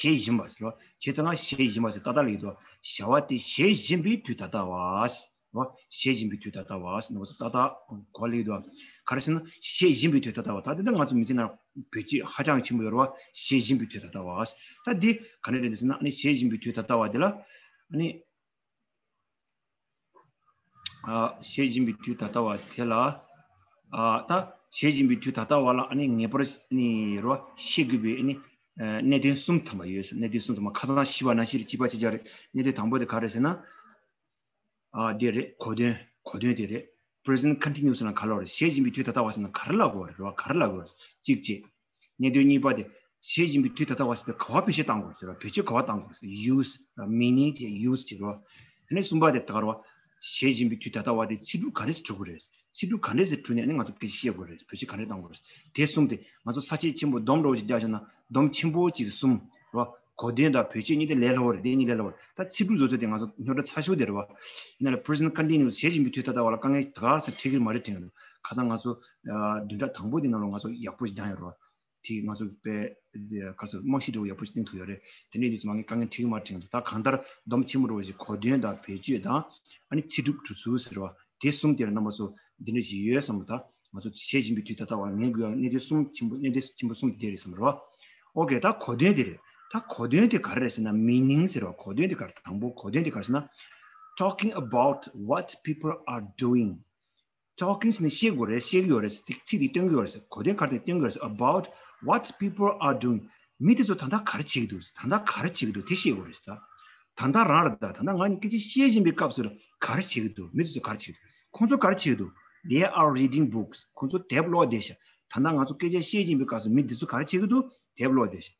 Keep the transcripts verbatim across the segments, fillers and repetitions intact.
བྱེད་བཞིན་པ་ཟེར་རོ། བྱས་ཙང་ང་བྱེད་བཞིན་པ་ཟེར་ཏག་ཏག་ལ་ཡོད་དོ། བྱ་བ་དེ་བྱེད་བཞིན་པའི་དུས་ད་ལྟ་བ། རོ། བྱེད་བཞིན་པའི་དུས་ད་ལྟ་བ་ཟེར་ན་ཏག་ཏག་གོ་ལ་ཡོད་དོ། ག་རེ་ཟེར་ན་བྱེད་བཞིན་པའི་དུས་ད་ལྟ་བ། ད་དེ་ད་ང་ཚོ་མི་ཚེ་ནང་བེད་སྤྱོད་ཧ་ཅང་ཆེན་པོ་ཡོད་རེད་བ། བྱེད་བཞིན་པའི་དུས་ད་ལྟ་བ། ད་འདི་ག་ནས་རེད་ཟེར་ན་ཨ་ནི་བྱེད་བཞིན་པའི་དུས་ད་ལྟ་བ་དེ་ལ་ཨ་ནི། ཨ། བྱེད་བཞིན་པའི་དུས་ད་ལྟ་བ་དེ་ལ། ཨ། ད་བྱེད་བཞིན་པའི་དུས་ད་ལྟ་བ་ལ་ཨ་ནི་ངེས་པར་ནི་རོ་ཤེས་དགོས་པའི་ཨ་ནི་གནད་དོན་གསུམ་ཐམ་པ་ཡོད། གནད་དོན་གསུམ་ཐམ་པ་ཁ་སང་བཤད་པ་ནང་བཞིན་གཅིག་པ་གཅིག་རྐྱང་རེད། གནད་དོན་དང་པོ་དེ་ག་རེ་ཟེར་ན། ཨ། དེ་རེད། གོ་དོན། གོ་དོན་དེ་རེད། Present Continuous ལ་ག་རེ་ལབ་རེད། བྱེད་བཞིན་པའི་དུས་ད་ལྟ་བ་ཟེར་ན་ག་རེ་ལབ་དགོས་རེད་རོ། ག་རེ་ལབ་དགོས་རེད། གཅིག་བྱས། གནད་དོན་གཉིས་པ་དེ། བྱེད་བཞིན་པའི་དུས་ད་ལྟ་བ་ཟེར་དུས་ག་པར་བེད་སྤྱོད་གཏང་དགོས་ཟེར་བ། བེད་སྤྱོད་ག་པར་གཏང་དགོས་ཟེར། Use meaning བྱས། Use བྱེད་རོ། དེ་ནས་གསུམ་པ་དེ་ད་ག་རེ་བ། བྱེད་བཞིན་པའི་དུས་ད་ལྟ་བ་དེ་ཚིག་གྲུབ་ག་འདྲས་སེ་གྲུབ་དགོས་རེད། ཚིག་གྲུབ་ག་འདྲས་སེ་གྲུབ་ནས་ནི་ང་ཚོ་སྐད་ཆ་བཤད་དགོས་རེད། བེད་སྤྱོད་ག་འདྲས་གཏང་དགོས་རེད། དེ་གསུམ་དེ་ང་ཚོ་ས་བཅད་ཆེན་པོ་སྡོམ་འདྲ་བོ་ཞིག་རྒྱག་བྱུང་ན་སྡོམ་ཆེན་པོ་གཅིག་གསུམ་རོ། གོ་དོན་དང་བེད་སྤྱོད་གཉིས་དེ་ལས་སླ་བོ་རེད། དེ་གཉིས་ལས་སླ་བོ་རེད། ད་ཚིག་གྲུབ་བཟོ་ཚུལ་དེ་ང་ཚོ་རྙོག་དྲ་ཚ་ཤོས་དེ་རེད་བ། ཡིན་ན་ལ་Present Continuous བྱེད་བཞིན་པའི་དུས་ད་ལྟ་བ་ལ་དཀའ་ངལ་ད་ག་ཚོད་འཕྲད་ཀྱི་མ་རེད་དྲན་གྱི་འདུག་ཁ་སང་ང་ཚོ་བདུན་ཕྲག་དང་པོ་དེ་ནང་ལ་ང་ཚོ་ཡག་པོ་ཞིག་སྦྱངས་ཡོད་རེད་བ། དེ་ང་ཚོ་དཔེ་ག་ཚོད་རྨང་གཞི་འདྲ་བོ་ཡག་པོ་ཞིག་བཏིང་ཐུབ་ཡོད་རེད། དེ་ནས་དུས་སུ་མ་ངས་དཀའ་ངལ་འཕྲད་ཀྱི་མ་རེད་དྲན་གྱི་འདུག་ད་གང་ལྟར་སྡོམ་ཆེན་པོ་འདྲ་བོ་ཞིག་གོ་དོན་དང་བེད་སྤྱོད་དང་ཨ་ནི་ཚིག་གྲུབ་གྲུབ་ཚུལ་ཟེར་བ། དེ་གསུམ་དེར་རྣམ་པ་ཚོ་འདི་འདྲ་ཞིག་ཡོད་བསམ་པ། ད་ང་ཚོ་བྱེད་བཞིན་པའི་དུས་ད་ལྟ་བར་ངེས་དགོས་ཡ་གནད་དོན་གསུམ་ཆེན་པོ་གནད་དོན་ཆེན་པོ་གསུམ་དེ་རེད་བསམ་རེད་བ། ཨོ་ཀེ། ད་གོ་དོན་དེ་རེད། ད་གོ་དོན་དེ་ག་རེ་རེད་ཟེར་ན་meaning ཟེར་བ། གོ་དོན་དེ་ག་རེ། དང་པོ་གོ་དོན་དེ་ག་རེ་ཟེར་ན། Talking about what people are doing. Talking ཟེར་ནས་བཤད་དགོས་རེད། བཤད་ཀྱི་ཡོད་རེད། ཚིག་ཚིག་དེ་སྟོན་གྱི་ཡོད་རེད། གོ་དོན་ག་རེ་དེ་སྟོན་གྱི་ཡོད་རེད། About what people are doing. མི་དེ་ཚོ་ད་ལྟ་ག་རེ་བྱེད་ཀྱི་འདུག་ད་ལྟ་ག་རེ་བྱེད་ཀྱི་འདུག་དེ་བཤད་དགོས་རེད་ད། ད་ལྟ་རང་རེད་ད། ད་ལྟ་ང་གཉིས་སྐད་ཆ་བཤད་བཞིན་པའི་སྐབས་སུ་ག་རེ་བྱེད་ཀྱི་འདུག་མི་དེ་ཚོ་ག་རེ་བྱེད་ཀྱི་འདུག་ཁོང་ཚོ་ག་རེ་བྱེད་ཀྱི་འདུག They are reading books. ཁོང་ཚོ་དེབ་ཀློག་བསྡད་ཤག་ད་ལྟ་ང་ཚོ་སྐད་ཆ་བཤད་བཞིན་པའི་སྐབས་སུ་མི་དེ་ཚོ་ག་རེ་བྱེད་ཀྱི་འདུག་དེབ་ཀློག་བསྡད་ཤག་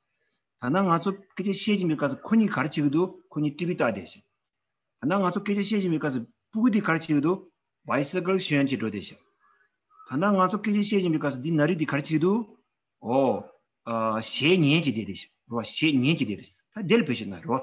ད་ལྟ་ང་ཚོ་སྐད་ཆ་བཤད་བཞིན་པའི་སྐབས་སུ་ཁོ་གཉིས་ག་རེ་བྱེད་ཀྱི་འདུག་ཁོ་གཉིས་ཊི་ཝི་ལྟ་བསྡད་ཤག་ད་ལྟ་ང་ཚོ་སྐད་ཆ་བཤད་བཞིན་པའི་སྐབས་སུ་སྤུ་གུ་དེ་ག་རེ་བྱེད་ཀྱི་འདུག Bicycle ཞོན་བྱས་འགྲོ་བསྡད་ཤག་ད་ལྟ་ང་ཚོ་སྐད་ཆ་བཤད་བཞིན་པའི་སྐབས་སུ་འདི་ན་རི་འདི་ག་རེ་བྱེད་ཀྱི་འདུག་ཨོ། ཨ། གཞས་ཉན་གྱི་བསྡད་དེ་རེད་བ། གཞས་ཉན་གྱི་བསྡད་དེ། ད་དེ་ལ་བེད་སྤྱོད་གནང་རེད་བ།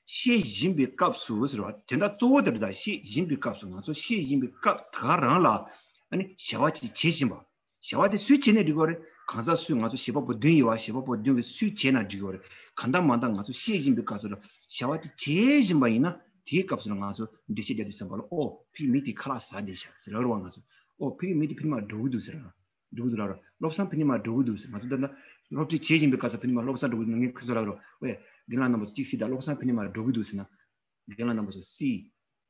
བཤད་བཞིན་པའི་སྐབས་སུ་ཟེར་བ་དེ་འདྲ་གཙོ་བོ་དེ་རེད། ད་བཤད་བཞིན་པའི་སྐབས་སུ་ང་ཚོ་བཤད་བཞིན་པའི་སྐབས་ད་ག་རང་ལ་ཨ་ནི་བྱ་བ་ཅིག་བྱེད་བཞིན་པ། བྱ་བ་དེ་སུས་བྱས་ནས་འགྲིག་གི་རེད། གང་ཟག་སུས། ང་ཚོ་བྱེད་པ་པོ་བདུན་ཡོད་བ། བྱེད་པ་པོ་བདུན་གྱིས་སུས་བྱས་ན་འགྲིག་གི་རེད། གང་ལྟར་མ་ལྟར་ང་ཚོ་བཤད་བཞིན་པའི་སྐབས་སུ་ལ་བྱ་བ་དེ་བྱེད་བཞིན་པ་ཡིན་ན་དེའི་སྐབས་སུ་ལ་ང་ཚོ་འགྲེལ་བཤད་རྒྱག་དུས་ཙམ་པ་ལ་ཨོ་ཕ་གི་མི་དེ་ཁ་ལག་ཟ་བསྡད་ཤག་ཟེར་ལབ་རེད་བ། ང་ཚོ་ཨོ་ཕ་གི་མི་དེ་ཕ་གི་མར་འགྲོ་གི་འདུག་ཟེར། འགྲོ་གི་འདུག་ལབ་རོ། བློ་བཟང་ཕ་གི་མར་འགྲོ་གི་འདུག་ཟེར། ང་ཚོ་ད་ལྟ་སློབ་ཁྲིད་བྱེད་བཞིན་པའི་སྐབས་སུ་ཕ་གི་མར་བློ་བཟང་འགྲོ་གི་འདུག་ན། ངས་ཁོ་ཚོ་ལབ་རོ། ཝེ། རྒན་ལགས་རྣམ་པ་ཚོ་གཅིག་གཟིགས་དང་། བློ་བཟང་ཕ་གི་མར་འགྲོ་གི་འདུག་ཟེར་ན། རྒན་ལགས་རྣམ་པ་ཚོ་see,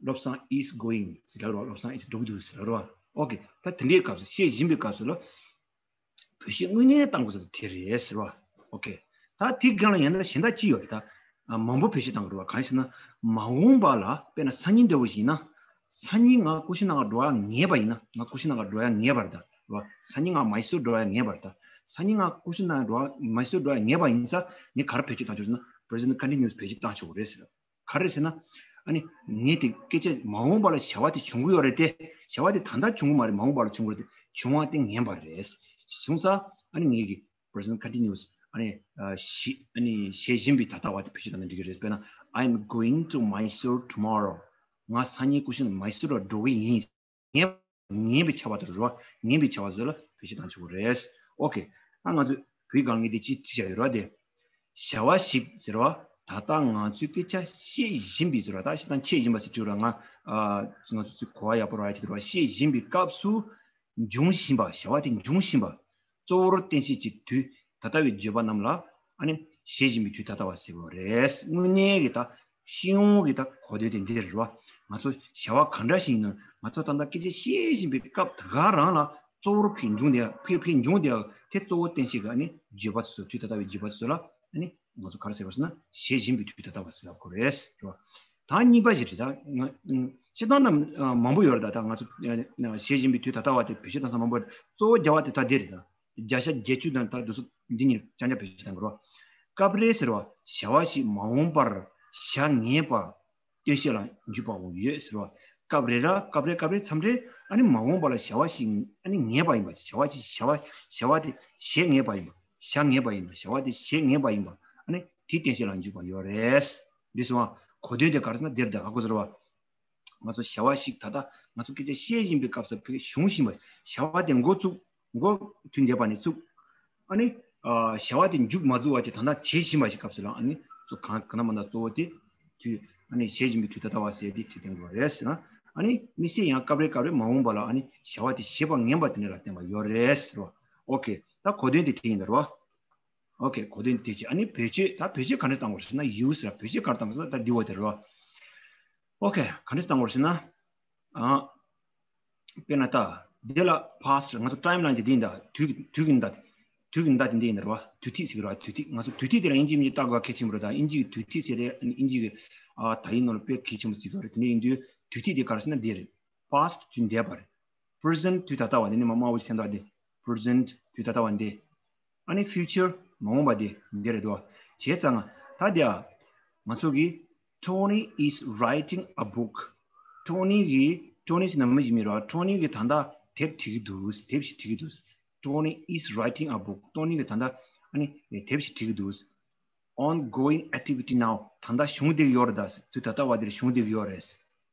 བློ་བཟང་is going ཟེར་ལབ་རོ། བློ་བཟང་is འགྲོ་གི་འདུག་ཟེར་ལབ་རོ། ཨོ་ཀེ། ད་དེ་འདྲའི་སྐབས་སུ་བཤད་བཞིན་པའི་སྐབས་སུ་ལ་བེད་སྤྱོད་དངོས་གནས་བཏང་དགོས་ས་དེ་རེད་ཟེར་བ། ཨོ་ཀེ། ད་དེ་སྒང་ལ་ཡང་ན་གཞན་དག་ཅི་ཡོད་རེད་ད། ཨ། མང་པོ་བེད་སྤྱོད་བཏང་གི་རེད་བ། གང་ཡིན་ཟེར་ན་མ་འོངས་པ་ལ་དཔེར་ན་སང་ཉིན་འདྲ་བོ་ཞིག་ཡིན་ན། སང་ཉིན་ང་ཀུ་ཤུ་ནང་འགྲོ་ཡ་ངེས་པ་ཡིན་ན། ང་ཀུ་ཤུ་ནང་འགྲོ་ཡ་ངེས་པ་རེད་ད། རེད་བ། སང་ཉིན་ང་མ་སི་ཊོར་འགྲོ་ཡ་ངེས་པ་རེད་ད། སང་ཉིན་ང་ཀུ་ཤུ་ནང་འགྲོ་ཡ་མ་སི་ཊོར་འགྲོ་ཡ་ངེས་པ་ཡིན་ཙང་ངས་ག་རེ་བེད་སྤྱོད་བཏང་ཆོག་ཟེར་ན། Present Continuous བེད་སྤྱོད་བཏང་ཆོག་གི་རེད་ཟེར། ག་རེ་ཟེར་ན། ཨ་ནི་ངས་དེ་སྐད་ཆ་མ་འོངས་པ་ལ་བྱ་བ་དེ་བྱུང་གི་ཡོད་རེད་དེ། བྱ་བ་དེ་ད་ལྟ་བྱུང་གི་མ་རེད། མ་འོངས་པ་ལ་བྱུང་གི་རེད་དེ། བྱུང་བ་དེ་ངེས་པ་རེད། བྱུང་ཙང་ཨ་ནི་ངས་ཀྱི་Present Continuous ཨ་ནི། ཨ། བྱེད། ཨ་ནི་བྱེད་བཞིན་པའི་ད་ལྟ་བ་དེ་བེད་སྤྱོད་བཏང་ན་འགྲིག་གི་རེད། དཔེར་ན། I'm going to Mysore tomorrow. ང་སང་ཉིན་ཀུ་ཤུ་ནང་མ་སི་ཊོར་འགྲོ་གི་ཡིན། ངེས། ངེས་པའི་བྱ་བ་དེ་རེད་བ། ངེས་པའི་བྱ་བ་ཟེར་ལ་བེད་སྤྱོད་བཏང་ཆོག་གི་རེད། ཨོ་ཀེ། ཨ། ང་ཚོས་བོད་ཡིག་སྒང་ལ་ངས་དེ་ཅི་བྲིས་བཞག་ཡོད་རེད་བ། དེ། བྱ་བ་ཞིག་ཟེར་བ། ད་ལྟ་ང་ཚོས་སྐད་ཆ་བཤད་བཞིན་པའི་ཟེར་བ། ད་བཤད་སྟངས་འཁྱེར་བཞིན་པ་ཟེར་བྲིས་ར། ང་། ཨ། ང་ཚོ་ཚིག་གོ་བ་ཡག་པོ་རག་ཡ་ཅིག་རེད་བ། བཤད་བཞིན་པའི་སྐབས་སུ་འབྱུང་བཞིན་པ། བྱ་བ་དེ་འབྱུང་བཞིན་པ། གཙོ་བོར་བསྟན་བྱེད་ཀྱི་དུས་ད་ལྟ་བའི་བརྗོད་པ་རྣམས་ལ་ཨ་ནི་བྱེད་བཞིན་པའི་དུས་ད་ལྟ་བ་ཟེར་བ་རེད། དངོས་གནས་ཀྱི་ད་སྤྱི་ཡོངས་ཀྱི་ད་གོ་དོན་དེ་འདི་རེད་བ། ང་ཚོ་བྱ་བ་ག་འདྲ་ཞིག་ཡིན་ན། ང་ཚོ་ད་ལྟ་སྐད་ཆ་བཤད་བཞིན་པའི་སྐབས་དེ་ག་རང་ལ་གཙོ་བོར་ཕར་འབྱུང་དེ། ཕར་ཕར་འབྱུང་དེ། དེ་གཙོ་བོ་བསྟན་བྱེད་ཀྱི་ཨ་ནི་བརྗོད་པ་དེ་ཚོ། དུས་ད་ལྟ་བའི་བརྗོད་པ་དེ་ཚོ་ལ་ཨ་ནི་ང་ཚོ་ག་རེ་ཟེར་བ་ཟེར་ན། བྱེད་བཞིན་པའི་དུས་ད་ལྟ་བ་ཟེར་ལབ་དགོས་རེད། རེད་བ། ད་གཉིས་པ་ཞིག་རེད། ད་ང་། ཨ། བཤད་སྟངས་རྣམས་མང་པོ་ཡོད་རེད། ད་ད་ང་ཚོ། ཨ། བྱེད་བཞིན་པའི་དུས་ད་ལྟ་བ་དེ་བེད་སྤྱོད་བཏང་ས་མང་པོ་རེད། གཙོ་བོ་བརྒྱ་པ་དེ་ད་འདི་རེད། ད་བརྒྱ་ཆ་བརྒྱད་ཅུ་དང་ད་དུང་འདི་གཉིས་རྐྱང་རྐྱང་བེད་སྤྱོད་བཏང་གི་རེད། སྐབས་རེ་ཟེར་བ། བྱ་བ་ཞིག་མ་འོངས་པར་བྱ་ངེས་པ་སྟོན་བྱེད་ལ་འཇུག་པའང་ཡོད་ཟེར་བ། སྐབས་རེ་ར། སྐབས་རེ་སྐབས་རེ་མཚམས་རེ་ཨ་ནི་མ་འོངས་པ་ལ་བྱ་བ་ཞིག་ཨ་ནི་ངེས་པ་ཡིན་པ། བྱ་བ་ཅིག་བྱ་བ། བྱ་བ་དེ་བྱེད་ངེས་པ་ཡིན་པ། བྱ་ངེས་པ་ཡིན་པ། བྱ་བ་དེ་བྱེད་ངེས་པ་ཡིན་པ། ཨ་ནི་དེ་སྟོན་བྱེད་ལ་འཇུག་པ་ཡོད་རེད། འདི་སོང་བ། གོ་དོན་དེ་ག་རེ་ཟེར་ན་འདིར་ད་ག་གོ་ཟེར་བ། ང་ཚོ་བྱ་བ་ཞིག་ད་ལྟ་ང་ཚོ་སྐད་ཆ་བཤད་བཞིན་པའི་སྐབས་སུ་ཕར་བྱུང་བཞིན་པ། བྱ་བ་དེ་འགོ་བཙུགས། འགོ་དུས་འདས་པ་ནས་བཙུགས། ཨ་ནི་ བྱ་བ་དེ་མཇུག་མ་བསྡུ་བ་ཅིག་ད་ལྟ་བྱེད་བཞིན་པ་ཞིག་སྐབས་སུ་ལ་ཨ་ནི་གཙོ་གང་གང་ན་མ་ན་གཙོ་བོ་དེ་དུས་ཨ་ནི་བྱེད་བཞིན་པའི་དུས་ད་ལྟ་བ་ཟེར་དེ་དེ་སྟོན་དགོས་རེད་ཟེར་ན། ཨ་ནི་དམིགས་བསལ་ཡང་སྐབས་རེ་སྐབས་རེ་མ་འོངས་པ་ལ་ཨ་ནི་བྱ་བ་དེ་བྱེད་པ་ངན་པ་དེ་འདྲ་ལ་བསྟན་པ་ཡོད་རེད་ཟེར་བ། ཨོ་ཁེ། ད་གོ་དོན་དེ་དེ་ཡིན་ད་རེད་བ། ཨོ་ཁེ། གོ་དོན་དེ་ཅི། ཨ་ནི་བེད་སྤྱོད། ད་བེད་སྤྱོད་ག་འདྲ་བཏང་དགོས་ཟེར་ན། use ལ་བེད་སྤྱོད་ག་འདྲ་བཏང་དགོས་ཟེར་ན་ད་འདི་བ་རེད་བ། ཨོ་ཁེ། ག་འདྲ་བཏང་དགོས་ཟེར་ན། ཨ། དཔེར་ན་ད། འདི་ལ་past ང་ཚོ་time line དེ་འདི་ཡིན་ད། དུས་ཀྱི་དུས་ཀྱི་ཟླ། དུས་ཀྱི་ཟླ་དེ་འདི་ཡིན་ད་རེད་བ། དུས་ཐིག་ཟེར་གི་རེད་བ། དུས་ཐིག་ང་ཚོ་དུས་ཐིག་དེ་ལ་དབྱིན་ཇི་མི་ལྟ་དགོས་གལ་ཆེན་པོ་རེད། ད་དབྱིན་ཇི་གི་དུས་ཐིག་ཟེར་དེ་དབྱིན་ཇི་གི་ཨ་ད་ཡིག་ནང་ལ་དཔེ་གལ་ཆེན་པོ་བརྩི་གི་རེད། དེ་འདྲ་ཡིན་དུས་དུས་ཐིག་དེ་ག་རེ་ཟེར་ན་འདི་རེད། past དུས་འདས་པ་རེད། present དུས་ད་ལྟ་བ་འདི་ནི་མ་དམར་པོ་ཞིག་འཐེན་ད་འདི། present དུས་ད་ལྟ་བ་འདི། ཨ་ནི་future མ་འོངས་པ་འདི་འདི་རེད་དོ། བྱས་ཙང་ད་འདི་ཨ། ང་ཚོ་གི་Tony is writing a book. Tony གི Tony ཟེར་ན་མི་ཞིག་མིན་རོ། Tony གི་ད་ལྟ་དེབ་བྲིས་ཀྱི་འདུག་དེབ་ཞིག་བྲིས་ཀྱི་འདུག Tony is writing a book. Tony གི་ད་ལྟ་ཨ་ནི་དེབ་ཞིག་བྲིས་ཀྱི་འདུག Ongoing activity now. ད་ལྟ་བྱུང་བསྡད་ཀྱི་ཡོད་རེད་ད། དུས་ད་ལྟ་བ་འདིར་བྱུང་བསྡད་ཀྱི་ཡོད་རེད།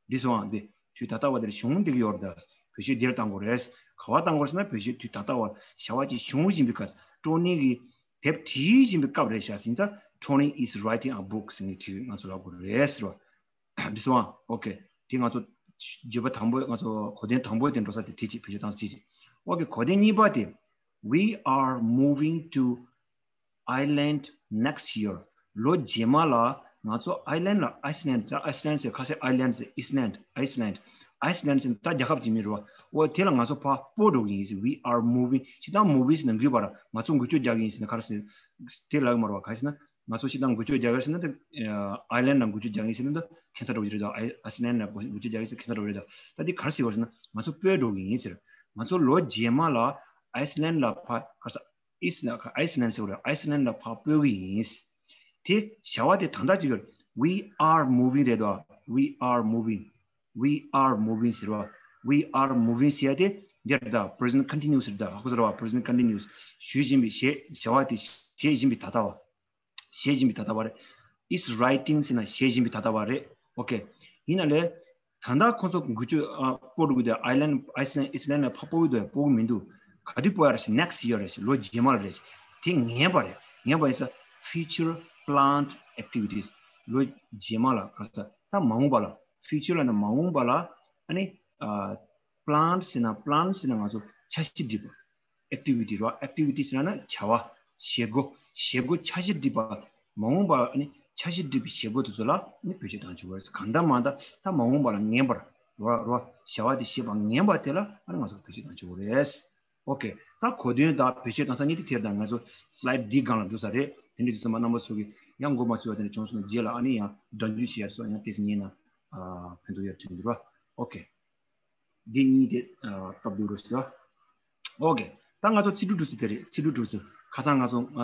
འདི་སོང་ཨ་འདི། དུས་ད་ལྟ་བ་འདིར་བྱུང་བསྡད་ཀྱི་ཡོད་རེད་ད། བེད་སྤྱོད་འདིར་བཏང་དགོས་རེད། ག་བ་བཏང་དགོས་ཟེར་ན་བེད་སྤྱོད་དུས་ད་ལྟ་བ་བྱ་བ་ཅིག་བྱུང་བཞིན་པའི་སྐབས། Tony གིས་དེབ་བྲིས་བཞིན་པའི་སྐབས་རེད་ཤག་ཟིན་ཙང་། Tony is writing a book ཟེར་ནས་བྲིས་ང་ཚོ་ལབ་དགོས་རེད་ཟེར་བ། འདི་སོང་ཨ། ཨོ་ཁེ། དེ་ང་ཚོ་བརྗོད་པ་དང་པོ། ང་ཚོ་གོ་དོན་དང་པོ་དེ་འགྲོ་ས་དེ་དེ་ཅིག་བེད་སྤྱོད་བཏང་ཅིག་ཅིག་ཨོ་ཁེ། གོ་དོན་གཉིས་པ་དེ། We are moving to Ireland next year. ལོ་རྗེས་མ་ལ་ང་ཚོ་Ireland ལ། Iceland ད། Iceland ཟེར་ཁ་སང་Ireland ཟེར། Iceland Iceland Iceland ཟེར་ད་རྒྱལ་ཁབ་ཅིག་མིན་རེད་བ། འོ་དེ་ལ་ང་ཚོ་ཕར་སྤོ་འགྲོ་གི་ཡིན་ཟེར། We are moving. སྤྱིར་བཏང་moving ཟེར་ན་འགུལ་བ་ར། ང་ཚོ་འགུལ་སྐྱོད་རྒྱག་གི་ཡིན་ཟེར་ན་ག་རེ་ཟེར། དེ་ལབ་ཀྱི་མ་རེད་བ། ག་རེ་ཟེར་ན། ང་ཚོ་སྤྱིར་བཏང་འགུལ་སྐྱོད་རྒྱག་གི་ཟེར་ན་དེ། Ireland ལ་འགུལ་སྐྱོད་རྒྱག་གི་ཡིན་ཟེར་ན་ད་ཁྱད་མཚར་འགྲོ་གི་རེད་ད། Iceland ལ་འགུལ་སྐྱོད་རྒྱག་གི་ཟེར་ཁྱད་མཚར་འགྲོ་གི་རེད་ད། ད་དེ་ག་རེ་ཟེར་བ་ཟེར་ན་ང་ཚོ་སྤོས་འགྲོ་གི་ཡིན་ཟེར། ང་ཚོ་ལོ་རྗེས་མ་ལ་Iceland ལ་ཕར་ག་རེ་ཟེར། Iceland Iceland ཟེར་བ་རེད། Iceland ལ་ཕར་སྤོ་གི་ཡིན། དེ་བྱ་བ་དེ་ད་ལྟ་ཅིག་ཡོད། We are moving རེད་དོ། We are moving. We are moving ཟེར་བ། We are moving ཟེར་ཡ་དེ་འདིར་ད། present continuous རེད་ད། ཧ་གོ་སོང་ར་བ། present continuous ཞུ་བཞིན་པའི་བྱེད། བྱ་བ་དེ་བྱེད་བཞིན་པའི་ད་ལྟ་བ། བྱེད་བཞིན་པའི་ད་ལྟ་བ་རེད། is writing ཟེར་ན་བྱེད་བཞིན་པའི་ད་ལྟ་བ་རེད། ཨོ་ཁེ། ཡིན་ན་ལས། ད་ལྟ་ཁོང་ཚོ་འགུལ་སྐྱོད་ཨ་སྤོ་འགྲོ་གི་འདུག Ireland Iceland Iceland ལ་ཕར་སྤོ་གི་འདུག་སྤོ་གི་མི་འདུག་ག་དུས་སྤོ་ཡ་རེད་ཟེར། next year རེད་ཟེར། ལོ་རྗེས་མ་རེད་ཟེར། དེ་ངན་པ་རེད། ངན་པ་ཡིན་ས། future planned activities ལོ་རྗེས་མ་ལ་ག་རེ་ཟེར། ད་མ་འོངས་པ་ལ། future ལ་ན་མ་འོངས་པ་ལ་ཨ་ནི་ཨ་planned ཟེར་ན། planned ཟེར་ན་ང་ཚོ་འཆར་གཞི་བསྒྲིགས་པ། activity རོ། activities ལ་ན་བྱ་བ། བྱེད་སྒོ། བྱེད་སྒོ་འཆར་གཞི་བསྒྲིགས་པ། མ་འོངས་པ་ནི་འཆར་གཞི་བསྒྲིགས་པའི་བྱེད་སྒོ་དེ་ཚོ་ལ་ནི་བེད་སྤྱོད་བཏང་ཆོག་གི་རེད། གང་ལྟར་མ་ལྟར་ད་མ་འོངས་པ་ལ་ངན་པར་རོ། རོ། བྱ་བ་དེ་བྱེད་པ་ངན་པ་དེ་ལ་ཨ་ནི་ང་ཚོ་བེད་སྤྱོད་བཏང་ཆོག་གི་རེད། ཨོ་ཁེ། ད་གོ་དོན་དང་བེད་སྤྱོད་བཏང་ས་གཉིས་དེ་དེར་དང་ང་ཚོ་slide འདིའི་སྒང་ལ་འགྲོ་ས་རེད། དེ་འདྲ་དུས་ཙམ་པ་རྣམ་པ་ཚོ་གིས་ཡང་མགོ་མ་ཚོས་པ་དེ་འདྲ་བྱུང་སོང་ན་རྗེས་ལ་ཨ་ནི་ཡང་འགྲེལ་བརྗོད་བྱེད་ཡ་སོགས་ཡང་ཏོག་ཙམ་ཉན་ན་ཕན་ཐོགས་ཡོད་དྲན་གྱི་རེད་བ། ཨོ་ཁེ། འདི་གཉིས་དེ་ཨ་སྟབས་བདེ་རུ་ཟེར་བ། ཨོ་ཁེ། ད་ང་ཚོ་ཚིག་འབྲུ་དྲུག་ཅུ་དེ་རེད། ཚིག་འབྲུ་དྲུག་ཅུ། ཁ་སང་ང་ཚོ་ཨ་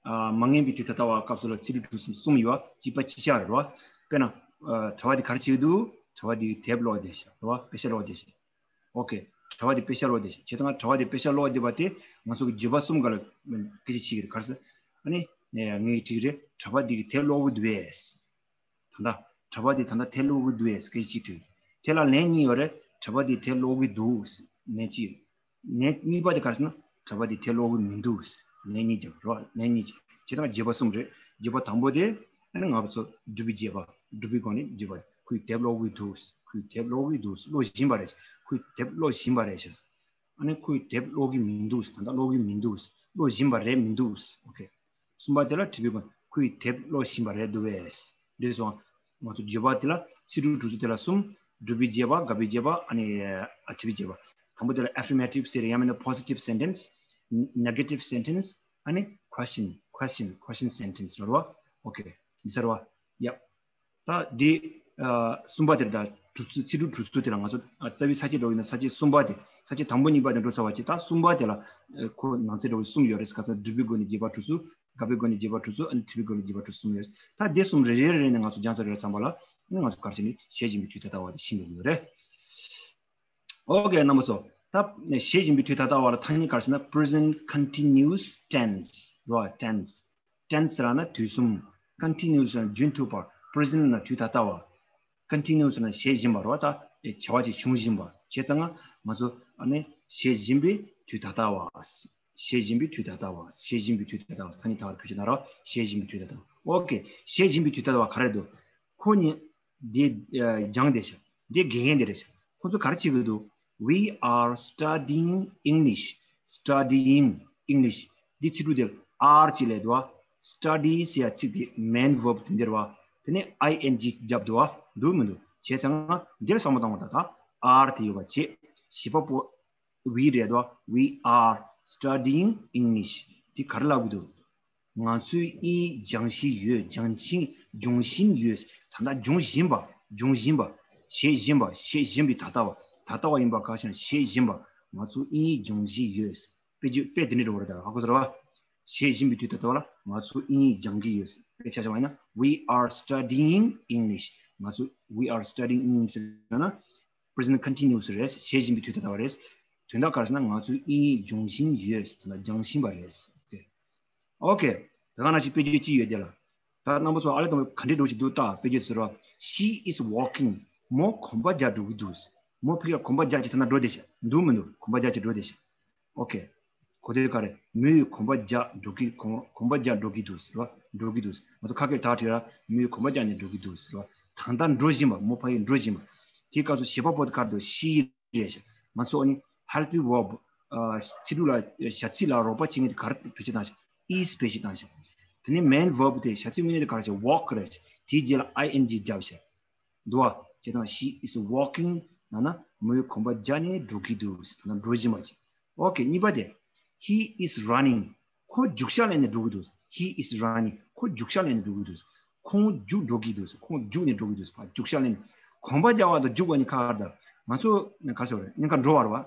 ཨ་མ་ངན་པའི་དུས་ད་ལྟ་བ་སྐབས་སུ་ལ་ཚིག་འབྲུ་དྲུག་ཅུ་གསུམ་ཡོད་བ། གཅིག་པ་གཅིག་རྐྱང་རེད་བ། དཔེར་ན་ཨ་གྲྭ་པ་དེ་ག་རེ་བྱེད་ཀྱི་འདུག་གྲྭ་པ་དེ་དེབ་ཀློག་བསྡད་ཤག་རེད་བ། དཔེ་ཆ་ཀློག་བསྡད་ཤག་ཨོ་ཁེ། གྲྭ་པ་དེ་དཔེ་ཆ་ཀློག་བསྡད་ཤག་བྱས་ཙང་གྲྭ་པ་དེ་དཔེ་ཆ་ཀློག་བསྡད་པ་དེ་ང་ཚོ་གི་བརྗོད་པ་གསུམ་སྒང་ལ་སྐད་ཆ་བྱེད་ཀྱི་རེད། ག་རེ་ཟེར། ཨ་ནི་ངས་དྲིས་ཀྱི་རེད། གྲྭ་པ་དེ་གིས་དེབ་ཀློག་གི་འདུག་གས། ད་ལྟ་གྲྭ་པ་དེ་ད་ལྟ་དེབ་ཀློག་གི་འདུག་གས་སྐད་ཆ་གཅིག་དྲིས། དེ་ལ་ལན་གཉིས་ཡོད་རེད། གྲྭ་པ་དེ་དེབ་ཀློག་གི་འདུག་ལན་གཅིག་ལན་གཉིས་པ་དེ་ག་རེ་ཟེར་ན། གྲྭ་པ་དེ་དེབ་ཀློག་གི་མི་འདུག་ལན་གཉིས་རྒྱབ་རོགས། ལན་གཉིས་བྱས་ཙང་བརྗོད་པ་གསུམ་རེད། བརྗོད་པ་དང་པོ་དེ་ཨ་ནི་ང་ཚོ་སྒྲུབ་པའི་རྗེས་དཔག་སྒྲུབ་པའི་སྒོ་ནས་བརྗོད་པ། ཁོས་དེབ་ཀློག་གི་འདུག་ཁོས་དེབ་ཀློག་གི་འདུག་ཀློག་བཞིན་པ་རེད། ཁོས་དེབ་ཀློག་བཞིན་པ་རེད་ཤག་ཨ་ནི་ཁོས་དེབ་ཀློག་གི་མི་འདུག་ད་ལྟ་ཀློག་གི་མི་འདུག་ཀློག་བཞིན་པ་རེད་མི་འདུག་ཨོ་ཁེ། གསུམ་པ་དེ་ལ་དྲི་བའི་སྒོ་ནས་ཁོས་དེབ་ཀློག་བཞིན་པ་རེད་འདུག་གས། འདི་སོང་། ང་ཚོ་བརྗོད་པ་དེ་ལ་ཚིག་འབྲུ་དྲུག་ཅུ་དེ་ལ་གསུམ། སྒྲུབ་པའི་རྗེས་དཔག་སྒྲུབ་པའི་རྗེས་དཔག་ཨ་ནི་ཨ་དྲི་བའི་རྗེས་དཔག་དང་པོ་དེ་ལ་affirmative ཟེར་ཡང་མིན་ན་positive sentence, negative sentence ཨ་ནི་question, question, question sentence རེད་བ། ཨོ་ཁེ། འདི་ཚར་བ། ཡ། ད་འདི་ཨ་གསུམ་པ་དེར་ད་དྲུག་ཅུ། ཚིག་འབྲུ་དྲུག་ཅུ་དེ་ལ་ང་ཚོ་ཨ་རྩ་བའི་ས་བཅད་འགྲོ་བ་ཡིན་ན་ས་བཅད་གསུམ་པ་དེ། ས་བཅད་དང་པོ་གཉིས་པ་དེ་འགྲོ་ཚར་བ་བྱས། ད་གསུམ་པ་དེ་ལ་ཨ་ཁོ་ནང་གསེས་འགྲོ་བའི་གསུམ་ཡོད་རེད། ག་ཚོད། སྒྲུབ་པའི་སྒོ་ནས་རྗེས་དཔག་དྲུག་ཅུ། དགག་པའི་སྒོ་ནས་རྗེས་དཔག་དྲུག་ཅུ། ཨ་ནི་དྲི་བའི་སྒོ་ནས་རྗེས་དཔག་དྲུག་ཅུ་གསུམ་ཡོད་རེད། ད་དེ་གསུམ་རེ་རེ་རེ་ནས་ང་ཚོ་སྦྱངས་ཚར་ཡོད་ཙམ་པ་ལ་ང་ཚོ་ག་རེ་བྱས་ནས་བྱེད་བཞིན་པའི་དུས་ད་ལྟ་བ་དེ་ཤེས་འདོད་ཡོད་རེད། ཨོ་ཁེ། རྣམ་པ་ཚོ། ད་བྱེད་བཞིན་པའི་དུས་ད་ལྟ་བ་ལ་ཐ་སྙད་ག་རེ་ཟེར་ན། present continuous tense རོ། tense། tense ལབ་ན་དུས་གསུམ། continuous ལབ་ན་རྒྱུན་མཐུད་པ། present ལབ་ན་དུས་ད་ལྟ་བ། continuous ལབ་ན་བྱེད་བཞིན་པ་རོ། ད་བྱ་བ་ཅིག་བྱུང་བཞིན་པ། བྱས་ཙང་ང་ཚོ་ཨ་ནི་བྱེད་བཞིན་པའི་དུས་ད་ལྟ་བ། བྱེད་བཞིན་པའི་དུས་ད་ལྟ་བ། བྱེད་བཞིན་པའི་དུས་ད་ལྟ་བ། ཐ་སྙད་ད་བར་བོད་ཀྱི་ན་ར་བ། བྱེད་བཞིན་པའི་དུས་ད་ལྟ་བ། ཨོ་ཀེ། བྱེད་བཞིན་པའི་དུས་ད་ལྟ་བ་ག་རེ་འདུག་ཁོ་གཉིས་འདི་ཨ་སྦྱངས་བསྡད་ཤག་འདི་དགེ་རྒན་འདི་རེད་ཤག་ཁོ་ཚོ་ག་རེ་བྱེད་ཀྱི་འདུག We are studying English. Studying English. འདི་ཚིག་འབྲུ་དེ་are ཅིག་སླེབས་འདུག་བ། Study ཟེར་ཡ་ཚིག་དེ་main verb དེ་འདིར་བ། དེ་ནས་ing བརྒྱབ་འདུག་བ། འདུག་མི་འདུག་བྱས་ཙང་འདིར་བསམ་བློ་བཏང་བ་ད་ལྟ་are དེ་ཡོད་པ་བྱས། བྱེད་པ་པོ་we རེད་དོ། We are studying English. འདི་ག་རེ་ལབ་གི་འདུག་ང་ཚོས་དབྱིན་ཡིག་སྦྱང་བཞིན་ཡོད། སྦྱང་བཞིན། སྦྱོང་བཞིན་ཡོད། ད་ལྟ་སྦྱོང་བཞིན་པ། སྦྱོང་བཞིན་པ། བྱེད་བཞིན་པ། བྱེད་བཞིན་པའི་ད་ལྟ་བ། ད་ལྟ་བ་ཡིན་པ་ཁ་ཤས་བྱེད་བཞིན་པ། ང་ཚོ་དབྱིན་ཡིག་སྦྱོང་བཞིན་ཡོད། དཔེ་བརྗོད་དཔེ་དེ་འདྲ་འགྲོ་བ་རེད། ད་ཧ་གོ་སོང་རེད་བ། བྱེད་བཞིན་པའི་དུས་ད་ལྟ་བ་ལ་ང་ཚོ་དབྱིན་ཡིག་སྦྱང་གི་ཡོད། དཔེ་ཆ་བཞག་པ་ཡིན་ན། We are studying English. ང་ཚོ་we are studying English ཟེར་ན། Present continuous རེད། བྱེད་བཞིན་པའི་དུས་ད་ལྟ་བ་རེད། དོན་དག་ག་རེ་ཟེར་ན། ང་ཚོས་དབྱིན་ཡིག་སྦྱོང་བཞིན་ཡོད། ད་ལྟ་སྦྱང་བཞིན་པ་རེད། ཨོ་ཀེ། ད་ག་ནང་བཞིན་དཔེ་བརྗོད་ཅིག་ཡོད་དེ་ལ། ད་རྣམ་པ་ཚོ་ཨ་ལས་གཏོང་བའི་ག་འདྲའི་འགྲོ་ཞིག་འདུག་ལྟ། དཔེ་བརྗོད་ཟེར་བ། She is walking. མོ་གོམ་པ་རྒྱག་འགྲོ་གི་འདུག་མོ་ཕ་གིར་གོམ་པ་རྒྱག་ཅིག་ད་ལྟ་འགྲོ་བསྡད་ཤག་འདུག་མི་འདུག་གོམ་པ་རྒྱག་ཅིག་འགྲོ་བསྡད་ཤག་ཨོ་ཀེ། གོ་དོན་ག་རེ། མོས་གོམ་པ་རྒྱག་འགྲོ་གི། གོམ་གོམ་པ་རྒྱག་འགྲོ་གི་འདུག་ཟེར་བ། འགྲོ་གི་འདུག་ང་ཚོ་ཁ་སྐད་དག་བྲིས་ལ། མོས་གོམ་པ་རྒྱག་ནས་འགྲོ་གི་འདུག་ཟེར་བ། ད་ལྟ་འགྲོ་བཞིན་པ། མོ་ཕ་གིར་འགྲོ་བཞིན་པ། དེའི་སྐབས་སུ་བྱེད་པ་པོ་དེ་ག་རེ་འདུག she རེད་ཤག་ང་ཚོ་ཨ་ནི་helping verb ཨ་ཚིག་འབྲུ་ལ། བྱ་ཚིག་ལ་རོགས་པ་བྱེད་མཁན་དེ་ག་རེ་བེད་སྤྱོད་བཏང་ཤག is བེད་སྤྱོད་བཏང་ཤག་དེ་ནས་main verb དེ་བྱ་ཚིག་དངོས་གནས་དེ་ག་རེ་ཤག walk རེད་ཤག་དེའི་རྗེས་ལ་ing བརྒྱབ་ཤག་འདུག་བ། བྱས་ཙང་she is walking ལབ་ན་མོས་གོམ་པ་རྒྱག་ནས་འགྲོ་གི་འདུག་ཟེར་ན་འགྲོ་བཞིན་པ་ཅིག་ཨོ་ཀེ། གཉིས་པ་དེ། He is running. ཁོ་རྒྱུག་ཤར་ལེན་ནས་འགྲོ་གི་འདུག He is running. ཁོ་རྒྱུག་ཤར་ལེན་ནས་འགྲོ་གི་འདུག་ཁོང་རྒྱུག་འགྲོ་གི་འདུག་ཁོང་རྒྱུག་ནས་འགྲོ་གི་འདུག་ཕར་རྒྱུག་ཤར་ལེན་ནས། གོམ་པ་རྒྱག་པ་དང་རྒྱུག་པ་གཉིས་ཁ་ཁར་ད། ང་ཚོ་ག་རེ་ཟེར་བ་རེད། གཉིས་ཀ་འགྲོ་བ་རེད་བ།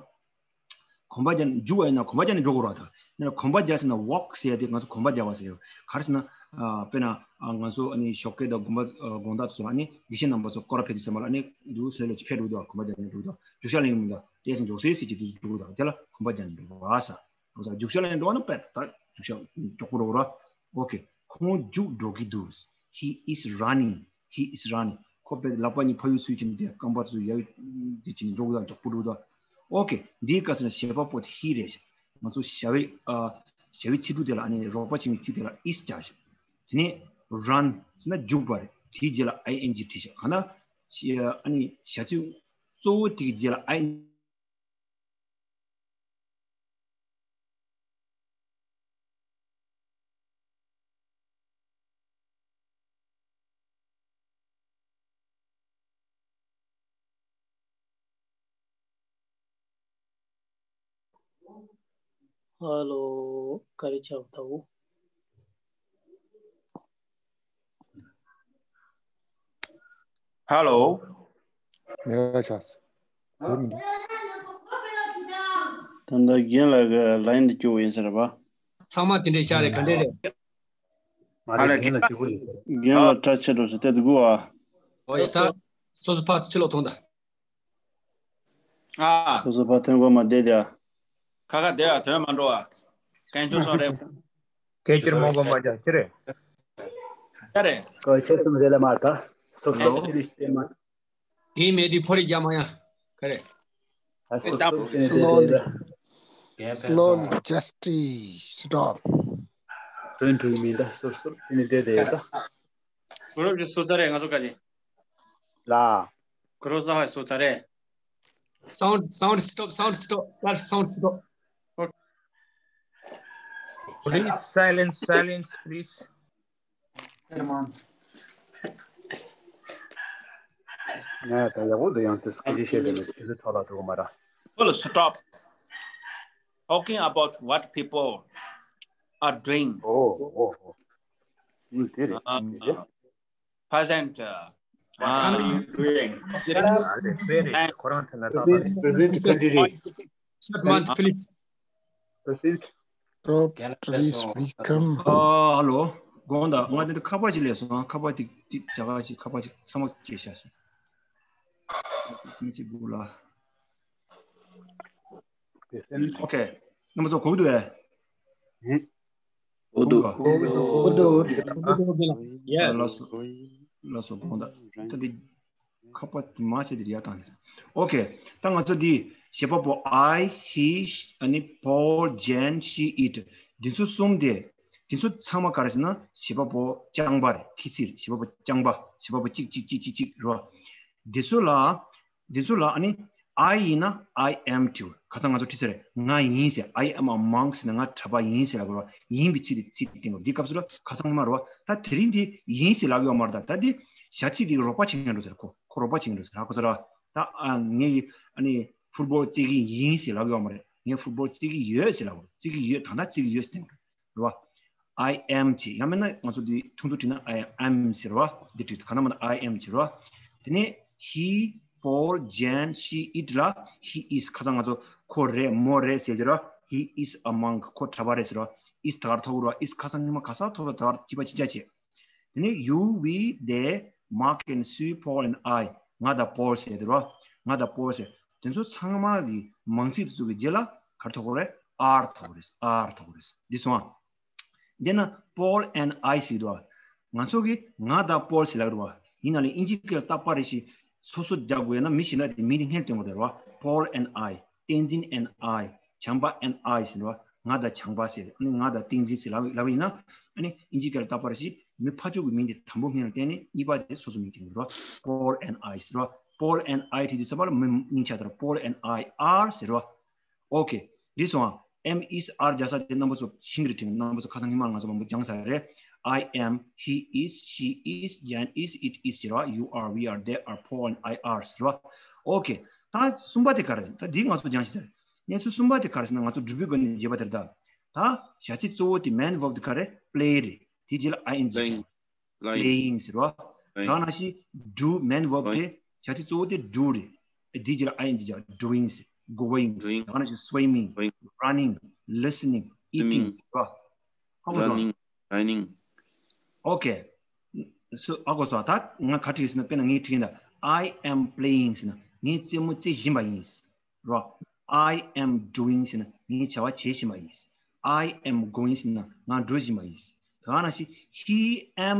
གོམ་པ་རྒྱག་ནས་རྒྱུག་པ་ཡིན་ན་གོམ་པ་རྒྱག་ནས་འགྲོ་དགོས་རེད་བ། ད་ཡིན་ན་གོམ་པ་རྒྱག་ཟེར་ན་walk ཟེར་ཡ་དེ་ང་ཚོ་གོམ་པ་རྒྱག་པ་ཟེར་ཡོད། ག་རེ་ཟེར་ན། ཨ་དཔེར་ན་ཨ་ང་ཚོ་ཨ་ནི་ཞོགས་ཀས་དང་དགོང་པ་ཨ་དགོང་དག་ཚོ་ཨ་ནི་དགེ་བཤེས་རྣམ་པ་ཚོ་སྐོར་ར་ཕེབས་དུས་ཙམ་པ་ལ་ཨ་ནི་འདུག་ལྷོད་ལྷོད་ཅིག་ཕེབས་འགྲོ་འདུག་གོམ་པ་རྒྱག་ནས་འགྲོ་འདུག་རྒྱུག་ཤར་ལེན་གྱི་མི་འདུག་དེ་ཡིན་ཙང་མགྱོགས་སེ་སེ་ཅིག་འདུག་འགྲོ་དགོས་རེད་བ། དེ་ལ་གོམ་པ་རྒྱག་ནས་འགྲོ་བ་ཟེར། རྒྱུག་ཤར་ལེན་འགྲོ་བ་ན་པད་ད་རྒྱུག་ཤར་མགྱོགས་པོ་འགྲོ་གི་རེད་བ། ཨོ་ཀེ། ཁོང་རྒྱུག་འགྲོ་གི་འདུག He is running. He is running. ཁོ་པད་ལག་པ་གཉིས་ཕ་ཡུལ་ཚུལ་གྱིས་འདི་རྐང་པ་ཚོ་ཡ་ཡུལ་འདི་བྱས་ནས་འགྲོ་གི་འདུག་མགྱོགས་པོ་འགྲོ་གི་འདུག་ཨོ་ཀེ། འདིའི་སྐབས་སུ་ན་བྱེད་པ་པོ་དེ་he རེད་ཤག་ང་ཚོ་བྱ་བའི་ཨ་བྱ་བའི་ཚིག་འབྲུ་དེ་ལ་ཨ་ནི་རོགས་པ་བྱེད་མཁན་ཚིག་དེ་ལ་is བརྒྱབ་ཤག་དེ་ནས་run ཟེར་ན་རྒྱུག་པ་རེད། དེའི་རྗེས་ལ་ing བྲིས་ཤག་གང་ལྟར་ཨ་ནི་བྱ་ཚིག་གཙོ་བོ་དེའི་རྗེས་ལ་ing Hello, ག་རེ་ཆགས་འདུག Hello. ཡ་ཆགས་སོང་། ད་ལྟ་རྒན་ལགས་ཀྱི་ལའིན་དེ་སྐྱོ་བོ་ཡིན་ས་རེད་པ། ཚང་མ་དེ་འདྲའི་ཤག་རེད། ག་འདྲ་རེད། མ་རེད། རྒན་ལགས་སྐྱོ་བོ་རེད། རྒན་ལགས་བཀྲ་ཤིས་ལོ་སུ་དེ་དུ་གུ་ཨ། ཨོ་ཡ་ད། སོ་སོ་ཕར་ཕྱི་ལོགས་ཐོངས་དང་། ཨ། སོ་སོ་ཕར་ཐོན་དགོས་མ་བསྡད་དེ་ཨ། ཁ་ཁ་བསྡད་ཨ། དོན་མ་འགྲོ་ཨ། སྐད་ཆ་སོང་རེད། སྐད་ཆ་མང་པོ་མ་རྒྱག་ཅི་རེད། ཡ་རེད། སྐད་ཆ་སོང་རེད་ལ་མ་ད། སོ་སོ་ལོ་ཕྱི་རེད་ཤེས་མ། དེའི་མེད་དུས་ཕོ་རིགས་རྒྱག་མ་ཡ། ག་རེ། ཨ་སོ་སོ་ཕྱི་ནས་བསྡད་རེད་ད། Slowly, just stop. དོན་འགྲུབ་མིན་ད་སོ་སོ་ཕྱི་ནས་བསྡད་རེད་ད། གུ་རུབ་ཀྱི་སོ་ཚ་རེད་ང་ཚོ་ག་ལེ། ལ། གུ་རུབ་ས་ཧའི་སོ་ཚ་རེད། Sound, sound stop, sound stop, sir, sound stop. Please silence, silence, please. ང་ད་ཡག་པོ་འདུག་ཡང་དེ་སྐད་ཆ་བཤད་དེ་ནི་དེ་ཚོ་ཐོག་ལ་འགྲོ་གི་མ་རེད། Well, stop talking about what people are doing. ཨོ་ཨོ་ཨོ། ཨུ་དེ་རེད། Uh, present. Uh, What are you doing? དཔེ་རེད། ཁོ་རང་ཚོ་ན་ཏག་ཏག་རེད། Present continuous. Short month, please. Present. Rob, please welcome. ཨ་ཧ་ལོ། དགོངས་དག་ང་དེ་འདྲ་ཁ་པར་ཅིག་སླེབས་སོང་། ཁ་པར་ཅིག་ཅིག་རྒྱ་གར་ཅིག་ཁ་པར་ཅིག་ཚང་མ་བརྗེད་བཞག་སོང་། མི་གཅིག་སྒུག་ལ། ཨོ་ཁེ། རྣམ་པ་ཚོ་གོ་གི་འདུག་གས། གོ་འདུག་གོ་འདུག་གོ་འདུག Yes. ལགས་སོ། ལགས་སོ། དགོངས་དག་ད་འདི་ཁ་པར་མ་བྱས་ཏེ་ཡར་བཏང་ནས། ཨོ་ཁེ། ད་ང་ཚོ་འདི་ བྱེད་པ་པོ་I, he, ཨ་ནི་Paul, Jane, she, it འདི་ཚོ་གསུམ་དེ། འདི་ཚོ་ཚང་མ་ག་རེ་ཟེར་ན་བྱེད་པ་པོ་རྐྱང་པ་རེད། ཁྱད་ཚད་རེད། བྱེད་པ་པོ་རྐྱང་པ། བྱེད་པ་པོ་གཅིག་གཅིག་གཅིག་གཅིག་གཅིག་རེད་བ། འདི་ཚོ་ལ། འདི་ཚོ་ལ་ཨ་ནི་I ཡིན་ན་I am བྲིས། ཁ་སང་ང་ཚོ་བྲིས་ཚར་རེད། ང་ཡིན་ཟེར། I am among ཟེར་ན་ང་གྲྭ་པ་ཡིན་ཟེར་ལབ་དགོས་རེད་བ། ཡིན་པའི་ཚིག་དེ་ཚིག་དེ་སྟེང་དུ་འདི་སྐབས་སུ་ལ་ཁ་སང་ཉི་མ་རེད་བ། ད་དེ་རིང་འདི་ཡིན་ཟེར་ལབ་ཡོད་མ་རེད། ད་ད་འདི་བྱ་ཚིག་འདི་རོགས་པ་བྱེད་མཁན་འགྲོ་ཟེར། ཁོ་ཁོ་རོགས་པ་བྱེད་མཁན་འགྲོ་ཟེར། ཧ་གོ་ཚར་བ། ད་ཨ་ངས་ཨ་ནི་ཕུཊ་བོལ་རྩེ་གི་ཡིན་ཟེར་ལབ་ཡོད་མ་རེད། ངས་ཕུཊ་བོལ་རྩེ་གི་ཡོད་ཟེར་ལབ་དགོས། རྩེ་གི་ཡོད། ད་ལྟ་རྩེ་གི་ཡོད་ཟེར་སྟེང་དུ། རེད་བ། I am བྱས། ཡང་མིན་ན་ང་ཚོ་འདི་ཐུང་ཐུང་བྲིས་ན་I am ཟེར་བ། འདི་བྲིས། ག་ན་མ་ན་I am བྱས་རེད་བ། དེ་ནས་he, Paul, Jane, she, it ལ་he is ཁ་སང་ང་ཚོ་ཁོ་རེད་མོ་རེད་ཟེར་གྱི་རེད་བ། He is among ཁོ་གྲྭ་པ་རེད་ཟེར་བ། is ད་གར་ཐོགས་རེད་བ། is ཁ་སང་ཉི་མ་ག་ས་ཐོགས་ད་གར་གཅིག་པ་གཅིག་རྐྱང་བྱས། དེ་ནས་you, we, they, Mark and Sue, Paul and I ང་དང་Paul ཟེར་དེ་རེད་བ། ང་དང་Paul ཟེར། དེ་ཚོ་ཚང་མ་གི་མང་ཚིག་དེ་ཚོ་གི་རྗེས་ལ་ག་རེ་ཐོགས་རེད། are ཐོགས་རེད། are ཐོགས་རེད། འདི་སོང་ཨ། དེ་ན་Paul and I ཟེར་འདུག་བ། ང་ཚོ་གིས་ང་དང་Paul ཟེར་ལབ་རེད་བ། ཡིན་ན་ལས་དབྱིན་ཇི་སྐད་ལ་རྟག་པར་རེ་ཞིག་སོ་སོ་རྒྱག་དགོས་ཡོད་ན་མི་ཞིག་ན་དེ་མིང་དེ་སྔོན་བཏོན་དགོས་རེད་བ། Paul and I, Tenzin and I, Changpa and I ཟེར་བ། ང་དང་བྱང་པ་ཟེར། ཨ་ནི་ང་དང་བསྟན་འཛིན་ཟེར་ལབ་ལབ་ཡིན་ན། ཨ་ནི་དབྱིན་ཇི་སྐད་ལ་རྟག་པར་རེ་ཞིག་མི་ཕར་ཕྱོགས་ཀྱི་མིང་དེ་དང་པོ་སྔོན་ལ་བསྟན་ནས་གཉིས་པ་དེ་སོ་སོ་མིང་བཏོན་དགོས་རེད་བ། Paul and I ཟེར་བ། Paul and I བྲིས་དུས་ཙམ་པ་ལ་མི་མིང་ཆགས་ཚར། Paul and I are ཟེར་བ། Okay འདི་སོང་ཨ། am, is, are རྒྱག་ས་དེ་རྣམ་པ་ཚོ་ཤེས་ཀྱི་རེད་དྲན། རྣམ་པ་ཚོ་ཁ་སང་ཉི་མ་ང་ཚོ་མང་པོ་སྦྱངས་ཚར་རེད། I am, he is, she is, Jane is, it is ཟེར་བ། you are, we are, they are, Paul and I are ཟེར་བ། Okay ད་གསུམ་པ་དེ་ག་རེ་རེད། ད་འདི་ང་ཚོ་སྦྱངས་ཤིག་ཟེར། གནས་ཚུལ་གསུམ་པ་དེ་ག་རེ་ཟེར་ན་ང་ཚོ་སྒྲུབ་པའི་སྒོ་ནས་བརྗོད་པ་དེ་རེད་ད། ད་བྱ་ཚིག་གཙོ་བོ་དེ་main verb དེ་ག་རེ། play རེད། དེ་རྗེས་ལ་ing playing ཟེར་བ། ད་ནང་བཞིན་do main verb དེ་བྱ་ཚིག་གཙོ་བོ་དེ་do རེད། དེ་རྗེས་ལ་ing བྱ། doing ཟེར། going ད་ནང་བཞིན་swimming, running, listening, eating ཟེར་བ། ཧ་གོ་སོང་། Okay སོ་ཧ་གོ་སོང་། ད་ང་ག་བྲིས་ཟེར་ན་དཔེར་ན་ངས་བྲིས་ན་I am playing ཟེར་ན་ངས་རྩེད་མོ་རྩེ་བཞིན་པ་ཡིན། རོ། I am doing ཟེར་ན་ངས་བྱ་བ་བྱེད་བཞིན་པ་ཡིན། I am going ཟེར་ན་ང་འགྲོ་བཞིན་པ་ཡིན། ད་ག་ནང་བཞིན་he am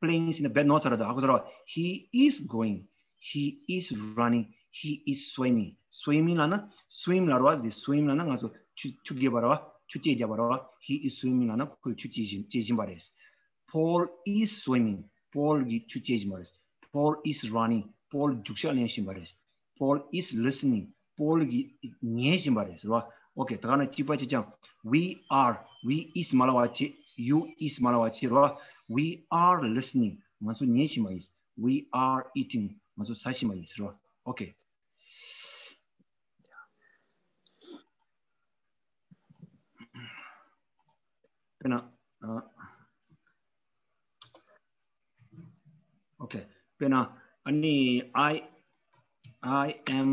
playing ཟེར་ན་རྦད་ནོར་ཚར་རེད་ད། ཧ་གོ་ཚར་རེད་བ། He is going, he is running, he is swimming. Swimming ལབ་ན་swim ལབ་རེད་བ། འདི་swim ལབ་ན་ང་ཚོ་ཆུ་ཆུ་རྐྱལ་བ་རེད་བ། ཆུ་རྐྱལ་རྒྱག་པ་རེད་བ། He is swimming ལབ་ན་ཁོས་ཆུ་རྐྱལ་བཞིན་རྐྱལ་བཞིན་པ་རེད། Paul is swimming. Paul གིས་ཆུ་རྐྱལ་བཞིན་པ་རེད། Paul is running. Paul རྒྱུག་ཤར་ལེན་བཞིན་པ་རེད། Paul is listening. Paul གིས་ཉན་བཞིན་པ་རེད་ཟེར་བ། Okay ད་ག་ནང་གཅིག་པ་གཅིག་རྐྱང་། We are, we is མ་ལབ་པ་བྱས། You is མ་ལབ་པ་བྱས་རེད་བ། We are listening. ང་ཚོ་ཉན་བཞིན་པ་ཡིན། We are eating. ང་ཚོ་ཟ་བཞིན་པ་ཡིན་ཟེར་བ། Okay དཔེར་ན། ཨ། Okay དཔེར་ན། ཨ་ནི། I, I am,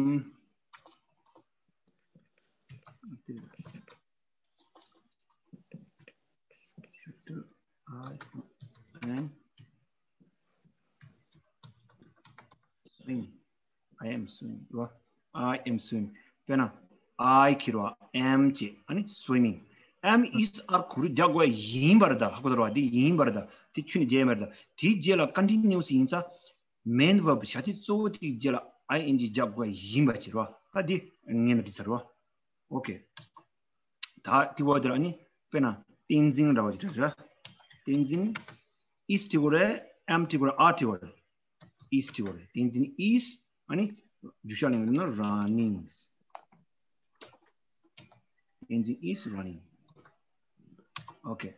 I am swim. I am swim རེད་བ། I am swim. དཔེར་ན། I གིས་རེད་བ། am བྱས། ཨ་ནི་swimming. Am, is, are གོ་རིམ་རྒྱག་དགོས་ཡིན་པ་རེད་ད། ཧ་གོ་ཚར་བ། འདི་ཡིན་པ་རེད་ད། དེ་ཁྱོན་ནས་བརྗེད་མ་རེད་ད། དེའི་རྗེས་ལ་continuous ཡིན་ཙང་main verb བྱ་ཚིག་གཙོ་བོ་དེའི་རྗེས་ལ་ing རྒྱག་དགོས་ཡིན་པ་བྱས་རེད་བ། ད་འདི་ངས་ནི་བྲིས་ཚར་རེད་བ། Okay ད་དེ་འོག་དེ་ལ་ཨ་ནི་དཔེར་ན་བསྟན་འཛིན་འདྲ་བ་ཅིག་བྲིས་རེད། བསྟན་འཛིན་is བྲིས་དགོས་རེད། am བྲིས་དགོས་རེད། are བྲིས་དགོས་རེད། Is བྲིས་དགོས་རེད། བསྟན་འཛིན་is ཨ་ནི་རྒྱུག་ཤར་ལེན་དགོས་ན་running. བསྟན་འཛིན is running. Okay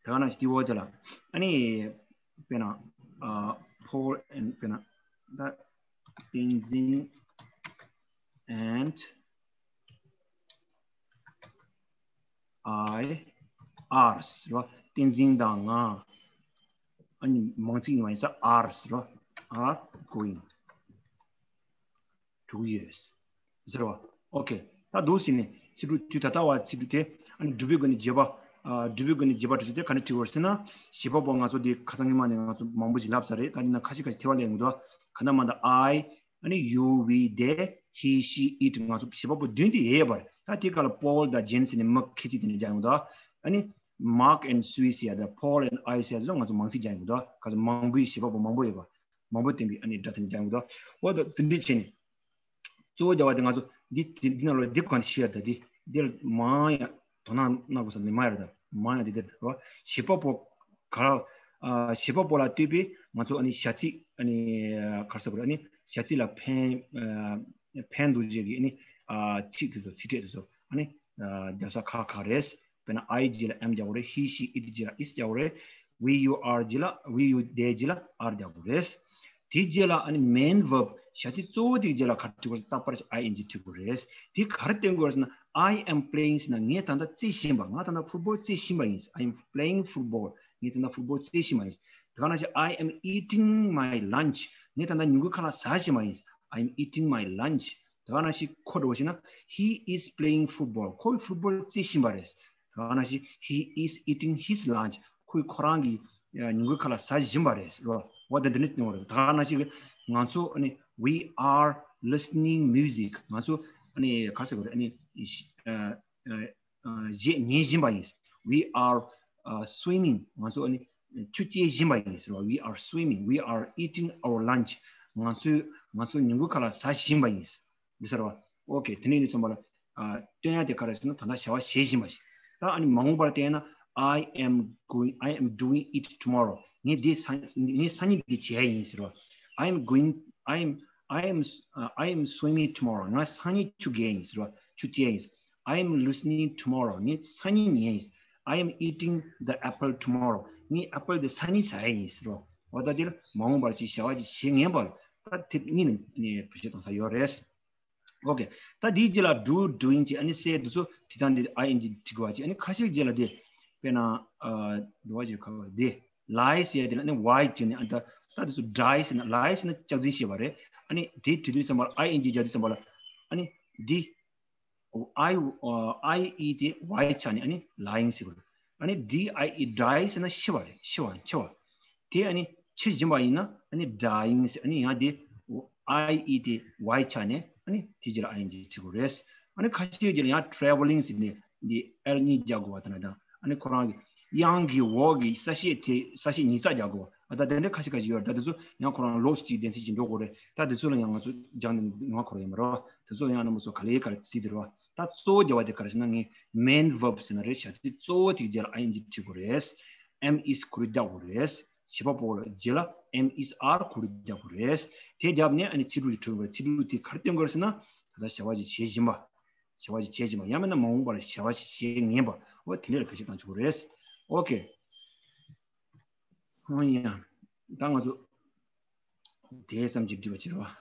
ད་ག་ནང་བཞིན་དེ་འོག་དེ་ལ་ཨ་ནི་དཔེར་ན། ཨ། Paul and དཔེར་ན། ད་བསྟན་འཛིན་and I are ཟེར་བ། བསྟན་འཛིན་དང་ང་། ཨ་ནི་མང་ཚིག་ཡིན་པ་ཡིན་ཙང་are ཟེར་བ། Are going. འགྲོ་གི་ཡོད་ཟེར་བ། Okay ད་འདུག་ཟེར་ནས་ཚིག་འབྲུ་དུས་ད་ལྟ་བ་ཚིག་འབྲུ་དེ་ཨ་ནི་སྒྲུབ་པའི་སྒོ་ནས་བརྗོད་པ། ཨ། སྒྲུབ་པའི་སྒོ་ནས་བརྗོད་པ་འབྲི་ཚུལ་དེ་ག་ནས་བྲིས་པ་རེད་ཟེར་ན། བྱེད་པ་པོ་ང་ཚོ་འདི་ཁ་སང་ཉི་མ་ནས་ང་ཚོ་མང་པོ་ཞིག་ལབ་ཚར་རེད། ད་ཡིན་ན་ཁ་ཤས་ཁ་ཤས་ཐེ་བ་ལེན་ཡོང་གི་འདུག་ག་ན་མ་ད་I ཨ་ནི་you, we, they, he, she, it ང་ཚོ་བྱེད་པ་པོ་བདུན་དེ་ཡོད་པ་རེད། ད་དེ་ག་ལ་Paul དང་Jane ཟེར་ནས་མི་ཁ་ཅིག་དེ་ནས་རྒྱག་ཡོང་གི་འདུག་ཨ་ནི་Mark and Sue ཟེར་ཡ་དང་Paul and I ཟེར་ཡ་ཚོ་ང་ཚོ་མང་ཚིག་རྒྱག་ཡོང་གི་འདུག་ག་ཚོད་མང་པོའི་བྱེད་པ་པོ་མང་པོ་ཡོད་པ། མང་པོ་བསྟན་པའི་ཨ་ནི་སྒྲ་དེ་ནས་རྒྱག་ཡོང་གི་འདུག་འོ་ད་དེ་འདྲ་བྱས་ནས། གཙོ་བོ་རྒྱག་པ་དེ་ང་ཚོ་འདི་འདི་འདི་ནང་ལ་འདི་གང་ཤེས་ཡ་ད་འདི་འདིར་མང་ཡ་དོ་སྣང་གནང་དགོས་ས་འདི་མ་ཡ་ར་ད་མང་ཡ་འདི་འདིར་རོ། བྱེད་པ་པོ་ག་ར་ཨ་བྱེད་པ་པོ་ལ་ལྟོས་པའི་ང་ཚོ་ཨ་ནི་བྱ་ཚིག་ཨ་ནི་ག་རེ་ཟེར་དགོས་རེད། ཨ་ནི་བྱ་ཚིག་ལ་ཕན་ཨ་ཕན་འདོགས་བྱེད་ཀྱི་ཨ་ནི་ཨ་ཚིག་དེ་ཚོ་ཚིག་ཕྲད་དེ་ཚོ་ཨ་ནི་ཨ་རྒྱབ་ས་ཁག་ཁག་རེད། དཔེར་ན་I རྗེས་ལ་am རྒྱག་དགོས་རེད། He she it རྗེས་ལ is རྒྱག་དགོས་རེད། We you are རྗེས་ལ་we you they རྗེས་ལ་are རྒྱག་དགོས་རེད། དེའི་རྗེས་ལ་ཨ་ནི་main verb བྱ་ཚིག་གཙོ་བོ་དེའི་རྗེས་ལ་ག་རེ་འབྲི་དགོས་རེད། རྟག་པར་I N G འབྲི་དགོས་རེད། དེ་ག་རེ་སྟོན་དགོས་རེད་ཟེར་ན། I am playing ཟེར་ན་ངས་ད་ལྟ་རྩེད་བཞིན་པ། ང་ད་ལྟ་ཕུཊ་བོལ་རྩེད་བཞིན་པ་ཡིན། I am playing football. ངས་ད་ལྟ་ཕུཊ་བོལ་རྩེད་བཞིན་པ་ཡིན། དེ་ག་ནང་བཞིན་I am eating my lunch. ངས་ད་ལྟ་ཉིན་གུང་ཁ་ལག་ཟ་བཞིན་པ་ཡིན། I am eating my lunch. དེ་ག་ནང་བཞིན་ཁོ་འདྲ་བོ་ཞིག་ན། He is playing football. ཁོ་ཕུཊ་བོལ་རྩེད་བཞིན་པ་རེད། དེ་ག་ནང་བཞིན་he is eating his lunch. ཁོས་ཁོ་རང་གི་ཨ་ཉིན་གུང་ཁ་ལག་ཟ་བཞིན་པ་རེད་རོ། འོ་དེ་འདི་ནི་ནོར་རེད། དེ་ག་ནང་བཞིན་གྱི་ང་ཚོ་ཨ་ནི་we are listening music. ང་ཚོ་ཨ་ནི་ག་རེ་ཟེར་དགོས་རེད། ཨ་ནི་ཨ་ཨ་ཨ་གཞས་ཉན་བཞིན་པ་ཡིན། We are uh, swimming. ང་ཚོ་ཨ་ནི་ཆུ་རྐྱལ་བཞིན་པ་ཡིན་ཟེར་བ། We are swimming. We are eating our lunch. ང་ཚོས་ང་ཚོ་ཉིན་གུང་ཁ་ལག་ཟ་བཞིན་པ་ཡིན་ཟེར་བ། ཨོ་ཁེ། དེ་ནས་ནི་ཚང་མ་ལ་ཨ་སྟོན་ཡ་དེ་ག་རེ་ཟེར་ན། ད་ལྟ་བྱ་བ་བྱེད་བཞིན་པ་ཞིག་ད་ཨ་ནི་མ་འོངས་པར་བསྟན་ན། I am going, I am doing it tomorrow. ངས་འདི་སང་ངས་སང་ཉིན་འདི་བྱེད་ཡ་ཡིན་ཟེར་བ། I am going, I am, I am, uh, I am swimming tomorrow. ང་སང་ཉིན་ཆུ་རྐྱལ་ཡིན་ཟེར་བ། ཆུ་རྐྱལ་ཡིན། I am listening tomorrow. ངས་སང་ཉིན་ཉན་ཡིན། I am eating the apple tomorrow. ངས་ཨ་པལ་འདི་སང་ཉིན་ཟ་ཡ་ཡིན་ཟེར་བ། འོ་ད་འདིར་མ་འོངས་པར་ཅིག་བྱ་བ་ཅིག་བྱེད་ངེས་པར་ད་དེབ་གཉིས་ནས་བེད་སྤྱོད་གཏོང་ས་ཡོད་རེད། ཨོ་ཁེ། ད་འདིའི་རྗེས་ལ་do, doing བྱས། ཨ་ནི་say འདི་ཚོ་བྲིས་སྟངས་འདི་I N G བྲིས་དགོས་པ་བྱས། ཨ་ནི་ཁ་ཤས་རྗེས་ལ་དེ་དཔེར་ན་ཨ་འདི་བ་ཞིག་ག་བ་དེ་lie ཟེར་ཡ་དེ་ལ་ཨ་ནི་why བྱས་ནས། ཨ་ད་ད་འདི་ཚོ་die ཟེར་ན། lie ཟེར་ན་སྐྱག་རྫུན་བཤད་པ་རེད། ཨ་ནི་དེ་བྲིས་དུས་ཙམ་པ་ལ་I N G རྒྱག་དུས་ཙམ་པ་ལ་ཨ་ནི་འདི་I, uh, I E དེ་Y ཆགས་ནས་ཨ་ནི་lying ཟེར་དགོས། ཨ་ནི D I E die ཟེར་ན་ཤི་བ་རེད། ཤི་བ། འཆི་བ། དེ་ཨ་ནི་འཆི་བཞིན་པ་ཡིན་ན་ཨ་ནི་dying ཟེར། ཨ་ནི་ཡང་དེ་I E དེ་Y ཆགས་ནས་ཨ་ནི་དེ་རྗེས་ལ་I N G བྲིས་དགོས་རེད། ཨ་ནི་ཁ་ཤས་ཀྱིས་ཡང་traveling ཟེར་ནས་འདི་L གཉིས་རྒྱག་དགོས་པ་དང་། ཨ་ནི་ཁོ་རང་གི་གཡང་གི་འོག་གི་ས་གཞི་དེ་ས་གཞི་ཉིས་རྩ་རྒྱག་དགོས་པ། ཨ་ད་དེ་འདྲ་ཁ་ཤས་ཁ་ཤས་ཡོད་རེད། ད་དེ་ཚོ་ཡང་ཁོ་རང་ལོགས་གཅིག་བདེན་ཚིག་ཅིག་འགྲོ་དགོས་རེད། ད་དེ་ཚོ་ལ་ཡང་ང་ཚོ་སྦྱང་ནས་ཡོང་བ་ཁོ་རང་ཡིན་པ་རེད་བ། དེ་ཚོ་ཡང་རྣམ་པ་ཚོ་ག་ལེ་ག་ལེ་གཟིགས་དེ་རེད་བ། ད་གཙོ་བོ་རྒྱག་པ་དེ་ག་རེ་ཟེར་ན། ངས་main verb ཟེར་ན་རེད། བྱ་ཚིག་གཙོ་བོ་དེ་རྗེས་ལ་I N G བྲིས་དགོས་རེད། Am is ཁོ་རང་རྒྱག་དགོས་རེད། བྱེད་པ་པོ་ལ་རྗེས་ལ་am is are ཁོ་རང་རྒྱག་དགོས་རེད། དེ་རྒྱབ་ནས་ཨ་ནི་ཚིག་གྲུབ་ཅིག་གྲུབ་དགོས་རེད། ཚིག་གྲུབ་དེ་ག་རེ་སྟོན་དགོས་རེད་ཟེར་ན། ད་ལྟ་བྱ་བ་ཅིག་བྱེད་བཞིན་པ། བྱ་བ་ཅིག་བྱེད་བཞིན་པ། ཡང་མིན་ན་མ་འོངས་པར་བྱ་བ་ཅིག་བྱེད་ངེས་པ། འོ་དེ་འདྲ་ལ་བེད་སྤྱོད་གཏོང་ཆོག་གི་རེད། ཨོ་ཁེ། ཨོ་ཡ། ད་ང་ཚོ་དེ་ཙམ་གྱིས་འགྲིག་པ་བྱེད་རོགས།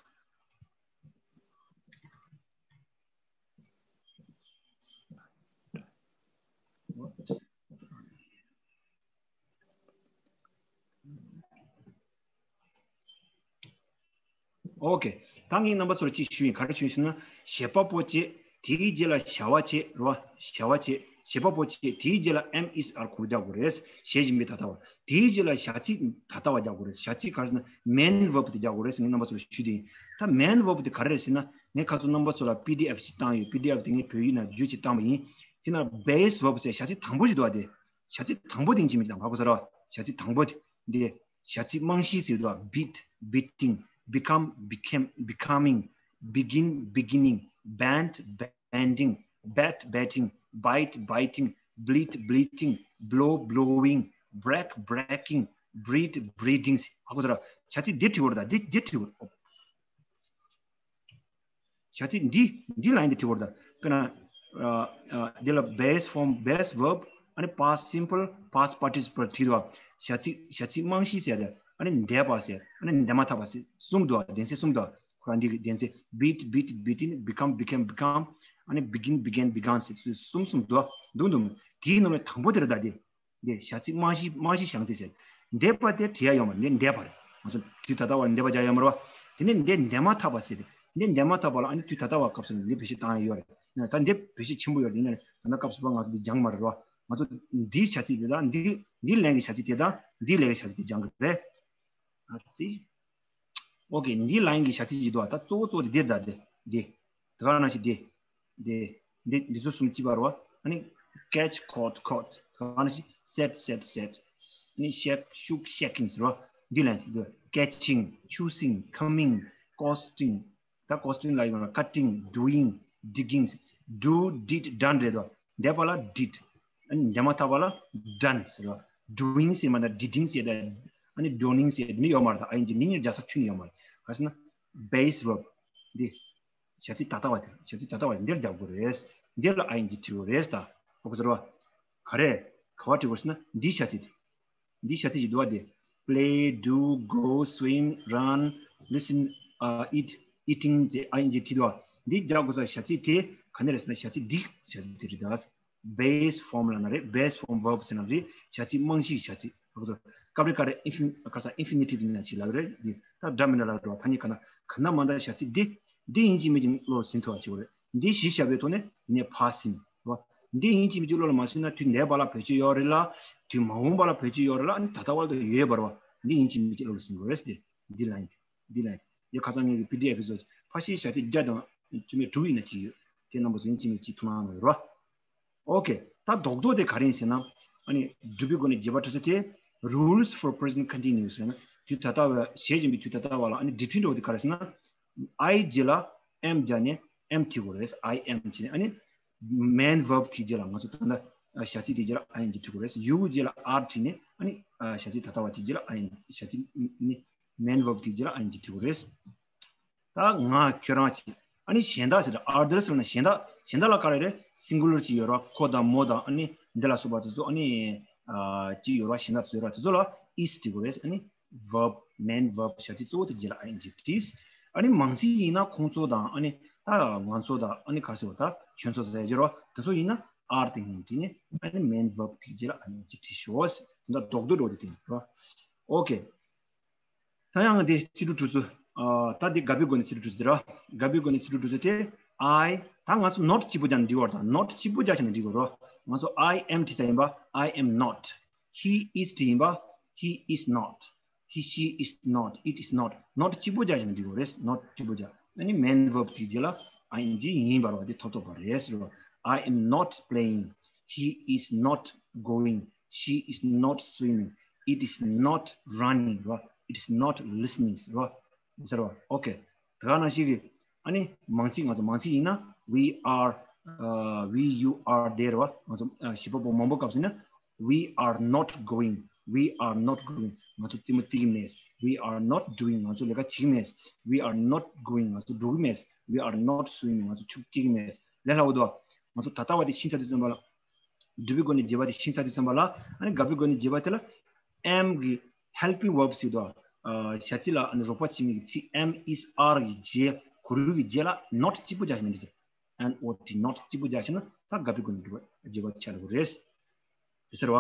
ཨོ་ཁེ། ད་ངས་རྣམ་པ་ཚོར་ཅིག་ཞུས་ཡིན། ག་རེ་ཞུས་ཡིན་ཟེར་ན། བྱེད་པ་པོ་བྱས། དེའི་རྗེས་ལ་བྱ་བ་བྱས་རོ། བྱ་བ་བྱས། བྱེད་པ་པོ་བྱས། དེའི་རྗེས་ལ་am is are ཁོ་རང་རྒྱག་དགོས་རེད། བྱེད་བཞིན་པའི་ད་ལྟ་བ། དེའི་རྗེས་ལ་བྱ་ཚིག་ད་ལྟ་བ་རྒྱག་དགོས་རེད། བྱ་ཚིག་ག་རེ་ཟེར་ན་main verb དེ་རྒྱག་དགོས་རེད་ཟེར། ངས་རྣམ་པ་ཚོར་ཞུས་དེ་ཡིན། ད་main verb དེ་ག་རེ་རེད་ཟེར་ན། ངས་ཁ་སང་རྣམ་པ་ཚོ་ལ་P D F ཅིག་བཏང་ཡོད། P D F དེ་ངས་བོད་ཡིག་ནང་བསྒྱུར་ཅིག་བཏང་བ་ཡིན། དེ་ན་base verb ཟེར་བྱ་ཚིག་དང་པོ་ཞིག་འདུག་བ། དེ་བྱ་ཚིག་དང་པོ་དེ་ཡིན་གཅིག་མིན་གཅིག་དང་ཧ་གོ་ས་རེད་བ། བྱ་ཚིག་དང་པོ་དེ། འདི་བྱ་ཚིག་རྨང་གཞི་ཟེར་དུས། beat, beating, become, became, becoming, begin, beginning, bend, bending, bet, betting, bite, biting, bleed, bleating, blow, blowing, break, breaking, breed, breeding ཧ་གོ་ཚར། བྱ་ཚིག་འདི་བྲིས་པ་རེད་ད། འདི་འདི་བྲིས་པ་རེད། བྱ་ཚིག་འདི་འདི་ལ་ཡིན་འདི་བྲིས་པ་རེད་ད། དཔེར་ན་ཨ་ཨ་འདི་ལ་base form, base verb ཨ་ནི་past simple, past participle བྲིས་པ། བྱ་ཚིག་བྱ་ཚིག་རྨང་གཞི་ཟེར་ཏེ་ཨ་ནི་འདས་པ་ཟེར། ཨ་ནི་འདས་མ་ཐག་པ་ཟེར། གསུམ་འདུག་བ། གདན་ཚིགས་གསུམ་འདུག་བ། ཁོ་རང་འདི་གི་གདན་ཚིགས། beat, beat, beaten, become, became, become ཨ་ནི་begin, began, begun ཟེར། གསུམ་གསུམ་འདུག་བ། འདུག་འདུག་དེའི་ནང་ནས་དང་པོ་དེ་རེད་ད། དེ་འདི་བྱ་ཚིག་རྨང་གཞི། རྨང་གཞི་བྱ་ཚིག་ཟེར། འདས་པ་དེ་བྲིས་ཡ་ཡོད་མ་རེད། འདི་འདས་པ་རེད། ང་ཚོ་དུས་ད་ལྟ་བ་ལ་འདས་པ་རྒྱག་ཡ་ཡོད་མ་རེད་བ། དེ་ནས་འདི་འདས་མ་ཐག་པ་ཟེར། འདི་འདས་མ་ཐག་པ་ལ་ཨ་ནི་དུས་ད་ལྟ་བ་སྐབས་སུ་འདི་བེད་སྤྱོད་བཏང་ཡ་ཡོད་རེད། ད་འདི་བེད་སྤྱོད་ཆེན་པོ་ཡོད་རེད། ཡིན་ན་ད་ལྟ་སྐབས་སུ་བབ་ང་ཚོ་འདི་སྦྱངས་མ་རེད་བ། ང་ཚོ་འདིའི་བྱ་ཚིག་དེ་དང་འདི་འདི་ལན་གྱི་བྱ་ཚིག་དེ་དང་འདི་ལན་གྱི་བྱ་ཚིག་དེ་སྦྱང་གི་རེད། ཨ་ཙི། ཨོ་ཁེ། འདི་ལན་གྱི་བྱ་ཚིག་ཅིག་འདུག་བ། ད་གཙོ་བོ་གཙོ་བོ་དེ་འདིར་ད་དེ་འདི། དེ་ག་ནང་བཞིན་དེ། དེ། འདི་འདི་ཚོ་གསུམ་གཅིག་པ་རེད་བ། ཨ་ནི་catch, caught, caught དེ་ག་ནང་བཞིན་set, set, set ཨ་ནི་shake, shook, shaking ཟེར་བ། འདི་ལན་གཅིག་འདུག catching, choosing, coming, costing ད་ ད་question ལ་ཡོང་ན་cutting, doing, digging, do, did, done རེད་དོ། འདས་པ་ལ་did། ཨ་ནི་འདས་མ་ཐག་པ་ལ་done ཟེར་བ། doing ཟེར་མ་ད་diding ཟེར་ད། ཨ་ནི་doning ཟེར་འདི་ནི་ཡོད་མ་རེད། ད་ing འདི་ནི་རྒྱག་ས་ཁྱོན་ནས་ཡོད་མ་རེད། ག་ཟེར་ན་base verb འདི། བྱ་ཚིག་ད་ལྟ་བ་དེ། བྱ་ཚིག་ད་ལྟ་བ་དེ་འདིར་རྒྱག་དགོས་རེད། འདི་ལ་ing བྲིས་དགོས་རེད་ད། ཨོ་ཁོ་ཟེར་བ། ག་རེ། ག་བ་བྲིས་དགོས་ཟེར་ན་འདི་བྱ་ཚིག་དེ། འདི་བྱ་ཚིག་ཅིག་འདུག་བ་དེ། play, do, go, swim, run, listen, uh, eat, eating ཅེས་ing བྲིས་འདུག་བ། འདི་རྒྱག་དགོས་ས་བྱ་ཚིག་དེ་ག་ནས་རེད་ཟེར་ན་བྱ་ཚིག་འདི་བྱ་ཚིག་དེ་རེད་ད། base form ལབ་ན་རེད། base form verb ཟེར་ན་རེད། བྱ་ཚིག་རྨང་གཞིའི་བྱ་ཚིག་ཨོ་ཁོ་ཟེར། སྐབས་རེ་སྐབས་རེ་infin- ག་ས་infinitive ཡིན་ན་ཅིག་ལབ་རེད། འདི་ད་འདྲ་མི་འདྲ་ལབ་རེད་བ། ཕ་ཉིད་ག་ན་ག་ན་མ་འདྲ་བྱ་ཚིག་འདི་འདི་ཡིན་གཅིག་མིན་གཅིག་བློ་ཟིན་ཐུབ་པ་བྱེད་དགོས་རེད། འདི་གཞི་བཞག་པའི་ཐོག་ནས་ནས་ཕར་ཟིན་རོ། འདི་ཡིན་གཅིག་མིན་གཅིག་བློ་ལ་མ་ཟིན་ན་དུས་འདས་པ་ལ་བེད་སྤྱོད་ཡོད་རེད་ལ། དུས་མ་འོངས་པ་ལ་བེད་སྤྱོད་ཡོད་རེད་ལ། ཨ་ནི་ད་ལྟ་བར་དུ་ཡོད་པ་རེད་བ། འདི་ཡིན་གཅིག་མིན་གཅིག་བློ་ལ་ཟིན་དགོས་རེད། འདི་འདི་ལ་ཡིན། འདི་ལ་ཡིན། འདི་ཁ་སང་ངེད་ཀྱི་པི་ཌི་ཨེཕ་བཟོ། ཕ་ཤི་བྱ་ཚིག་བརྒྱ་དང་བཅུ་མེད་དྲུག་ཡིན་ན་གཅིག་ཡོད། དེ་རྣམ་པ་ཚོ་ཡིན་གཅིག་མིན་གཅིག་ཐུགས་སྣང་གནང་ཡོད་རེད་བ། ཨོ་ཁེ། ད་རྡོག་རྡོག་དེ་ག་རེ་ཡིན་ཟེར་ན། ཨ་ནི་འགྲུབ་པའི་སྒོ་ནས་རྗེས་པ་འབྲི་ས་དེ། Rules for present continuous ཟེར་ན། དུས་ད་ལྟ་བ་བྱེད་བཞིན་པའི་དུས་ད་ལྟ་བ་ལ་ཨ་ནི་སྒྲིག་ཁྲིམས་འདྲ་བོ་དེ་ག་རེ་ཟེར་ན། I རྗེས་ལ་am སྦྱར་ནས་am བྲིས་དགོས་རེད། I am བྱས་ནས་ཨ་ནི། main verb དེའི་རྗེས་ལ་ང་ཚོ་ད་ལྟ་བྱ་ཚིག་དེའི་རྗེས་ལ་ing བྲིས་དགོས་རེད། you རྗེས་ལ་are བྲིས་ནས་ཨ་ནི་བྱ་ཚིག་ད་ལྟ་བ་དེའི་རྗེས་ལ་ing བྱ་ཚིག་ནི་main verb དེའི་རྗེས་ལ་ing བྲིས་དགོས་རེད། ད་ང་ཁྱོད་རང་བྱས། ཨ་ནི་གཞན་དག་ཟེར་others ལབ་ན་གཞན་དག་གཞན་དག་ལ་ག་རེ་རེད། singular ཅིག་ཡོད་ར། ཁོ་དང་མོ་དང་ཨ་ནི་འདི་ལ་སོགས་པ་དེ་ཚོ་ཨ་ནི་ཅིག་ཡོད་ར། གཞན་དག་དེ་ཚོ་ཡོད་ར། དེ་ཚོ་ལ་is བྲིས་དགོས་རེད། ཨ་ནི་verb main verb བྱ་ཚིག་གཙོ་བོ་དེ་རྗེས་ལ་ing བྲིས། ཨ་ནི་མང་ཚིག་ཡིན་ན་ཁོང་ཚོ་དང་ཨ་ནི་ད་ང་ཚོ་དང་ཨ་ནི་ག་རེ་ཟེར་བ་ད་ཁྱོད་ཚོ་ཟེར་ཡ་ཅིག་ཡོད་ར། དེ་ཚོ་ཡིན་ན་are དེ་ཡིན་དེ་ནི་ཨ་ནི་main verb དེ་རྗེས་ལ་ing བྲིས་ཤོག་འདི་རྡོག་རྡོག་འགྲོ་དེ་དེ་ཡིན་ར། ཨོ་ཁེ། ད་ཡང་འདི་སྤྱི་སྒྲུབ་འགྲོ་ཚུལ། ཨ་ད་འདི་ག་པའི་སྒོ་ནས་སྤྱི་སྒྲུབ་འགྲོ་ཚུལ་དེ་ར། ག་པའི་སྒོ་ནས་སྤྱི་སྒྲུབ་འགྲོ་ཚུལ་དེ། I ད་ང་ཚོ་not གཅིག་པུ་རྒྱག་ན་འགྲིག་གི་རེད་ད། not གཅིག་པུ་རྒྱག་བྱས་ན་འགྲིག་གི་རེད། ང་ཚོ་I am བྲིས་ས་ཡིན་པ། I am not. He is བྲིས་ཡིན་པ། He is not. He she is not. It is not. not གཅིག་པུ་རྒྱག་བྱས་ན་འགྲིག་གི་རེད། not གཅིག་པུ་རྒྱག་ཨ་ནི་main verb དེའི་རྗེས་ལ་ing ཡིན་པ་རེད་བ། དེ་ཐོབ་ཐོབ་པ་རེད་ཟེར་བ། I am not playing. He is not going. She is not swimming. It is not running. རེད་བ། It is not listening. རེད་བ། ཟེར་བ། ཨོ་ཁེ། དེ་ག་ནང་བཞིན་གྱི་ཨ་ནི་མང་ཚིག་ང་ཚོ་མང་ཚིག་ཡིན་ན། we are, uh, we, you are, they རེད་བ། ང་ཚོ་ཨ་བྱེད་པ་པོ་མང་པོ་སྐབས་སུ་ཡིན་ན། We are not going. We are not going. ང་ཚོ་རྩེད་མོ་རྩེ་གི་མེད། We are not doing. ང་ཚོ་ལས་ཀ་བྱེད་ཀྱི་མེད། We are not going. ང་ཚོ་འགྲོ་གི་མེད། We are not swimming. ང་ཚོ་ཆུ་རྐྱལ་གི་མེད། ལས་སླ་བོ་འདུག་ང་ཚོ་ད་ལྟ་བ་དེ་ཕྱིན་ཚར་དུས་ཙམ་པ་ལ། འགྲུབ་པའི་སྒོ་ནས་རྗེས་པ་དེ་ཕྱིན་ཚར་དུས་ཙམ་པ་ལ། ཨ་ནི་འགག་པའི་སྒོ་ནས་རྗེས་པ་དེ་ལ་am གི་helping verb ཞིག་འདུག་ཨ་བྱ་ཚིག་ལ་ཨ་ནི་རོགས་པ་བྱེད་མཁན་གྱི་ཚིག am, is, are གི་རྗེས་གོ་རུ་གི་རྗེས་ལ་not གཅིག་པུ་རྒྱག་བྱས་ན་འདི་ཟེར། N O T not གཅིག་པུ་རྒྱག་བྱས་ན་ད་འགག་པའི་སྒོ་ནས་འགྲུབ་པ་རྗེས་པ་ཆགས་འགྲོ་གི་རེད། དེ་ཟེར་བ།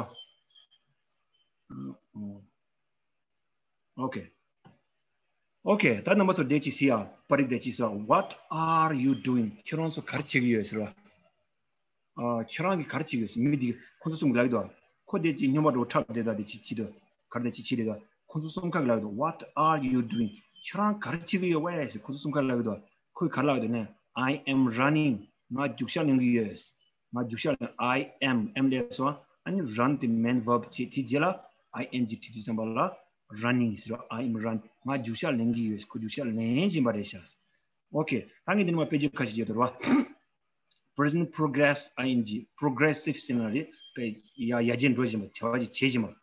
ཨོ་ཁེ། ཨོ་ཁེ། ད་རྣམ་པ་ཚོ་བསྡད་ཅིག་ཟེར་ཡ། པར་རིས་བསྡད་ཅིག་ཟེར་བ། What are you doing? ཁྱོད་རང་ཚོ་ག་རེ་བྱེད་ཀྱི་ཡོད་ཟེར་བ། ཨ་ཁྱོད་རང་གིས་ག་རེ་བྱེད་ཀྱི་ཡོད་ཟེར། མི་འདི་ཁོ་ཚོ་གསུམ་གྱིས་ལབ་ཀྱི་འདུག་ཁོ་བསྡད་ཅིག་སྨྱོན་པ་འདྲ་བོ་འཁྲབ་བསྡད་ད་དེ་ཅིག་བྱེད་འདུག་ག་རེ་བསྡད་ཅིག་བྱེད་བསྡད་འདུག་ཁོ་ཚོ་གསུམ་ཀ་གིས་ལབ་ཀྱི་འདུག What are you doing? ཁྱོད་རང་ག་རེ་བྱེད་ཀྱི་ཡོད་ཟེར། ཁོ་ཚོ་གསུམ་ཀ་ལབ་ཀྱི་འདུག་ཁོས་ག་རེ་ལབ་ཀྱི་འདུག་ནས། I am running. ང་རྒྱུག་ཤར་ལེན་གྱི་ཡོད། ང་རྒྱུག་ཤར་ལེན། I am, am ལས་སོ། ཨ་ནི་run དེ་main verb བྱེད། དེའི་རྗེས་ལ་I N G བྲིས་དུས་ཙམ་པ་ལ་running ཟེར་བ། I am run. ང་རྒྱུག་ཤར་ལེན་གྱི་ཡོད། ཁོ་རྒྱུག་ཤར་ལེན་བཞིན་པ་རེད་ཤག་ཨོ་ཁེ། ད་ངས་འདི་ནས་མར་དཔེ་བརྗོད་ཁ་ཤས་བརྗོད་དོ་ར། Present progress I N G, progressive ཟེར་ན་རེད། དཔེ་ཡ་ཡར་རྒྱས་འགྲོ་བཞིན་པ། བྱ་བ་ཅིག་བྱེད་བཞིན་པ།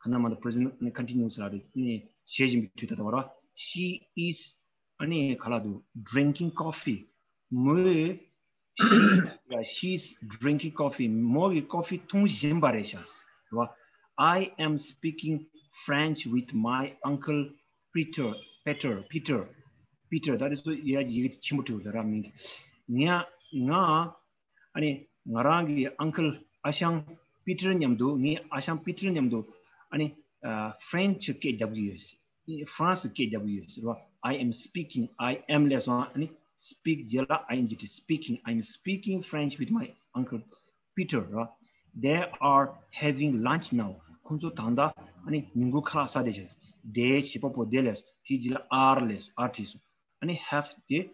ག་ན་མ་ད་present continuous ལ་རེད། ནི་བྱེད་བཞིན་པའི་དུས་ད་ལྟ་བ་ར། She is ཨ་ནི་ག་ལ་འདུག drinking coffee. མོས། She's drinking coffee. མོ་གིས་ཀོ་ཕི་འཐུང་བཞིན་པ་རེད་ཤག་རེད་བ། I am speaking French with my uncle Peter. Peter, Peter, Peter. ད་དེ་ཚོ་ཡ་ཡི་གེ་ཆེན་པོ་བྲིས་ཡོད་ར། མིང་གི། ང་ང་ཨ་ནི་ང་རང་གི་uncle ཨ་ཞང་པི་ཏར་མཉམ་དུ། ངའི་ཨ་ཞང་པི་ཏར་མཉམ་དུ་ཨ་ནི་ཨ་French སྐད་རྒྱབ་ཀྱི་ཡོད། France སྐད་རྒྱབ་ཀྱི་ཡོད་ཟེར་བ། I am speaking, I am ལས་སོང་ཨ་ནི་speak རྗེས་ལ་I N G བྲིས། Speaking, I am speaking French with my uncle Peter ར། They are having lunch now. ཁོང་ཚོ་ད་ལྟ་ཨ་ནི་ཉིན་གུང་ཁ་ལག་ཟ་བསྡད་ཤག They བྱེད་པ་པོ་they ལས་སོང་། དེའི་རྗེས་ལ་are ལས་སོང་། are བྲིས་སོང་། ཨ་ནི་have དེ་it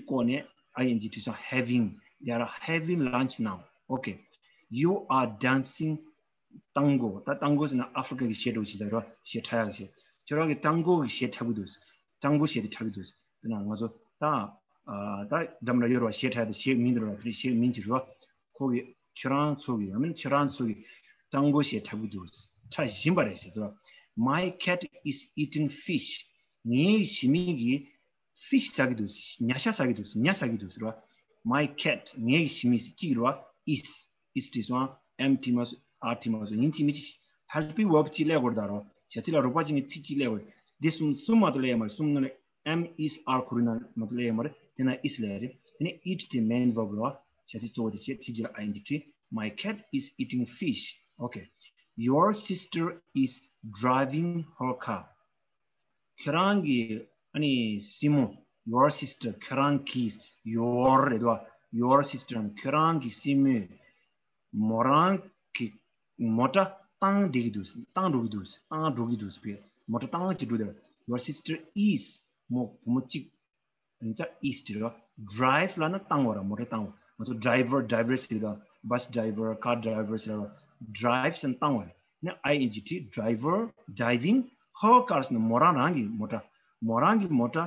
བཀོད་ནས་I N G བྲིས་སོང་། Having. They are having lunch now. Okay. You are dancing tango. ད་tango ཟེར་ན་ཨ་ཧྥི་རི་ཀ་གི་གཞས་འདྲ་བོ་ཞིག་ཟེར་རོ། གཞས་འཁྲབ་ཡག་གི་གཞས། ཁྱོད་རང་གིས་tango གི་གཞས་འཁྲབ་ཀྱི་འདུག tango གཞས་དེ་འཁྲབ་ཀྱི་འདུག་དེ་ན་ང་ཚོ་ ད་ཨ་ད་འགྲམ་ལ་ཡོད་རེད་བ། གཞས་འཁྲབ་དེ་གཞས་མིང་དེ་རེད་བ། དེ་གཞས་མིང་ཅིག་རེད་བ། ཁོ་གིས་ཁྱོད་རང་ཚོ་གིས་ཡང་མིན་ཁྱོད་རང་ཚོ་གིས་སྤྲང་པོ་གཞས་འཁྲབ་གི་འདུག་འཁྲབ་བཞིན་པ་རེད་ཟེར་ཟེར་བ། My cat is eating fish. ངའི་ཞི་མི་གིས་ཕིཤ་ཟ་གི་འདུག་ཉ་ཤ་ཟ་གི་འདུག་ཉ་ཟ་གི་འདུག་ཟེར་བ། My cat. ངའི་ཞི་མི་ཟེར་གཅིག་རེད་བ། Is. Is དེ་སོང་ཨ། Am དེ་མ་སོང་། Are དེ་མ་སོང་། ཡིན་གཅིག་མིན་གཅིག་helping verb གཅིག་སླེབས་དགོས་རེད་ད་རོ། བྱ་ཚིག་ལ་རོགས་པ་བྱེད་མཁན་ཚིག་གཅིག་སླེབས་དགོས་རེད། འདི་གསུམ་གསུམ་མ་གཏོགས་སླེབས་ཡོད་མ་རེད། གསུམ་ནང་ནས་am, is, are ཁོ་རང་ནང་མ་གཏོགས་སླེབས་ཡོད་མ་རེད། དེ་ན་is སླེབས་རེད། དེ་ནས་eat དེ་main verb རེད་བ། བྱ་ཚིག་གཙོ་བོ་དེ་བྱས། དེ་རྗེས་ལ་ing དེ། My cat is eating fish. Okay. Your sister is driving her car. ཁྱེད་རང་གི་ཨ་ནི་སྲིང་མོ། Your sister. ཁྱེད་རང་གི། Your རེད་དོ། Your sister. ཁྱེད་རང་གི་སྲིང་མོས་མོ་རང་གི་མོ་ཊ་བཏང་བསྡད་ཀྱི་འདུག་བཏང་འགྲོ་གི་འདུག་བཏང་འགྲོ་གི་འདུག་པས། མོ་ཊ་བཏང་གཅིག་འགྲོ་དེར། Your sister is. མོ་བུ་མོ་གཅིག་ཡིན་ཙང་is དེ་རེད། Drive ལབ་ན་བཏང་བ་ར། མོ་ཊ་བཏང་བ། ང་ཚོ་driver, driver ཟེར་གི་འདུག bus driver, car driver ཟེར་བ། Drive ཟེར་ན་བཏང་བ་རེད། ནས་ing དེ། Driver, driving her car ཟེར་ན་མོ་རང་རང་གི་མོ་ཊ། མོ་རང་གི་མོ་ཊ།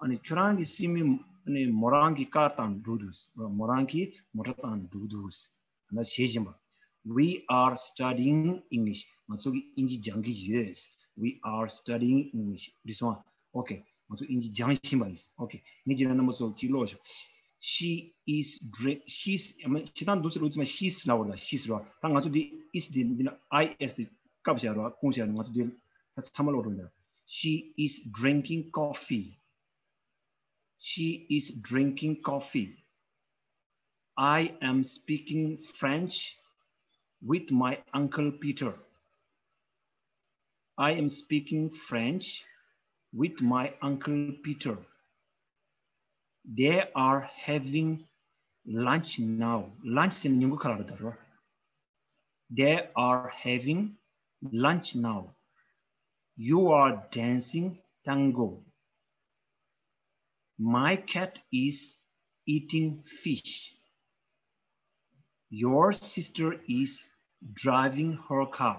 ཨ་ནི་ཁྱོད་རང་གི་སྲིང་མོས་ཨ་ནི་མོ་རང་གི་car བཏང་འགྲོ་འདུག་མོ་རང་གི་མོ་ཊ་བཏང་འགྲོ་འདུག་ད་ལྟ་བྱེད་བཞིན་པ། We are studying English. ང་ཚོ་གིས་ཨིན་ཇི་སྦྱང་གི་ཡོད། We are studying English. འགྲིག་སོང་ཨ། Okay. ང་ཚོ་ཨིན་ཇི་སྦྱང་བཞིན་པ་ཡིན། Okay. ངས་བྱས་ན་རྣམ་པ་ཚོ་གཅིག་ཀློག་ཤོག She is drink. She's. ཨ་མ་ཤི་ཐང་འདུག་ཟེར་ལུགས་ཙམ་she's ལབ་པ་རེད། She's རེད་བ། ད་ང་ཚོ་འདི་is འདི་འདི་ན་is དེ་བཀབ་བཞག་རེད་བ། བསྐུངས་བཞག་རེད། ང་ཚོ་འདི་ད་ཚང་མ་ཀློག་འགྲོ་འདི། She is drinking coffee. She is drinking coffee. I am speaking French with my uncle Peter. I am speaking French with my uncle Peter. They are having lunch now. Lunch ཟེར་ན་ཉིན་གུང་ཁ་ལག་རེད་ད་རོ། They are having lunch now. You are dancing tango. My cat is eating fish. Your sister is driving her car.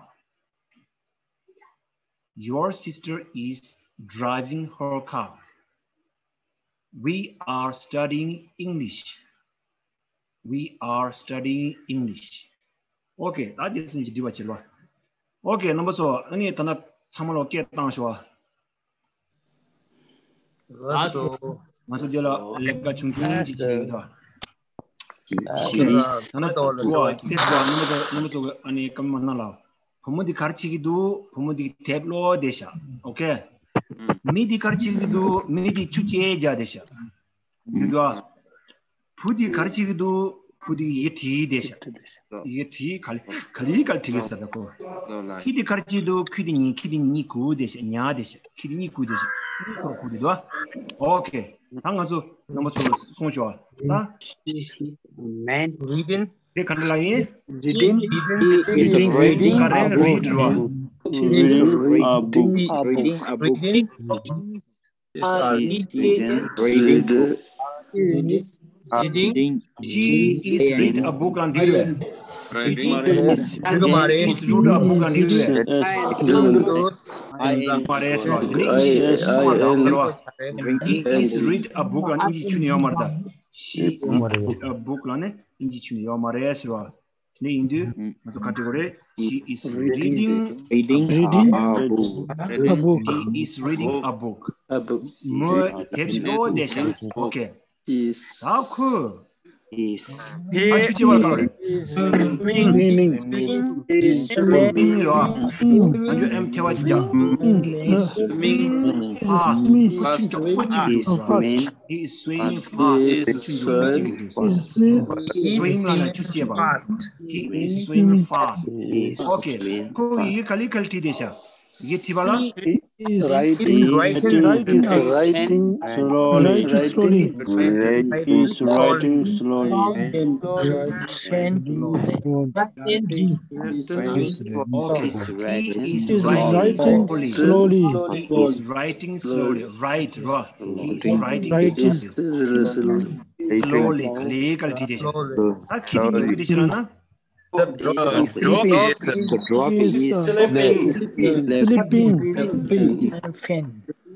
Your sister is driving her car. We are studying English. We are studying English. Okay. ད་དེ་ཚོ་ཅིག་འགྲིག་པ་བྱེད་ལོ། Okay. རྣམ་པ་ཚོ་ཨ་ནི་ད་ནི་ཚང་མ་ལོ་སྐད་བཏང་ཤོག་ཨ། ལགས་སོ། ང་ཚོ་འདི་ལ་ལས་ཀ་ཆུང་ཆུང་ཅིག་བྱེད་ཀྱི་ཡོད་ད། ད་ནི་ད་ལྟ་ལ་ཏེ་ཙོ་རྣམ་པ་ཚོ་རྣམ་པ་ཚོ་ཨ་ནི་སྐར་མ་ནང་ལ། བུ་མོ་འདི་ག་རེ་བྱེད་ཀྱི་འདུག་བུ་མོ་འདི་དེབ་ཀློག་བསྡད་ཤག Okay. མི་འདི་ག་རེ་བྱེད་ཀྱི་འདུག་མི་འདི་ཆུ་བཅད་རྒྱག་བསྡད་ཤག་འདུག་ག་བུ་འདི་ག་རེ་བྱེད་ཀྱི་འདུག་བུ་འདི་ཡི་གེ་བྲིས་བསྡད་ཤག་ཡི་གེ་བྲིས། ག་ལེ་ག་ལེ་ག་ལེ་བྲིས་བསྡད་ཤག་ད་ཁོ། ཁྱི་འདི་ག་རེ་བྱེད་ཀྱི་འདུག་ཁྱི་འདི་ཉལ། ཁྱི་འདི་གཉིད་ཁུག་བསྡད་ཤག་ཉལ་བསྡད་ཤག་ཁྱི་འདི་གཉིད་ཁུག་བསྡད་ཤག་གཉིད་ཁུག་བསྡད་འདུག Okay. ད་ང་ཚོ་རྣམ་པ་ཚོ་གསུངས་ཤོག་ཨ། ད། Man reading. དེ་ག་འདྲ་ལ་ཡིན། Reading. He is reading ག་རེ་རེད་རེད་བ། Reading a book. Reading a book. Reading. Is reading. Reading. She is read a book ལ་འགྲིག་རེད། Reading. Is read a book ལ་འགྲིག་རེད། མ་རེད་ཟེར་བ། དེ་ནས་ཨིན་ཇི་ཨིན་ཇི་ཚང་མ་རག་ཟེར་བ། He is read a book ལ་ཨིན་ཇི་ཆུ་ནས་ཡོད་མ་རེད་ད། She is read a book ལ་ནི་ཨིན་ཇི་ཆུ་ནས་ཡོད་མ་རེད་ཟེར་བ། དེ་འདྲ་ཡིན་དུས་ང་ཚོ་ག་འབྲི་དགོས་རེད། She is reading. Reading. Reading a book. She is reading a book. མོས་དེབ་ཞིག་ཀློག་བསྡད་ཤག Okay. Is. ད་ཁོས། Is. ཨ་ཆུ་ཆེ་བ་ག་རེད། Swimming. Swimming. Swimming རེད་བ། ང་ཚོ་ཨེམ་ཐེ་བ་ཅིག་རྒྱག Swimming fast. ཁོ་ཆུ་མགྱོགས་པོ་ཆུ་མགྱོགས་པོ། He is swimming fast. ཆུ་མགྱོགས་པོ་ཆུ་མགྱོགས་པོ། Swim ལབ་ན་ཆུ་རྐྱལ་བ། He is swimming fast. Okay. ཁོ་ཡི་གེ་ག་ལེ་ག་ལེ་བྲིས་བསྡད་ཤག་ཡི་གེ་བྲིས་པ་ལ། Is writing, writing, writing slowly. Writing slowly. Writing slowly. Okay. He is writing slowly. He is writing slowly. Right, right. He is writing slowly. Slowly. ག་ལེ་ག་ལེ་བྲིས་བསྡད་ཤག་ད་ཁྱི་འདི་གཉིད་ཁུག་བསྡད་ཤག་ལབ་ན། The dog, the dog is, the dog is sleeping. Sleeping. Sleeping.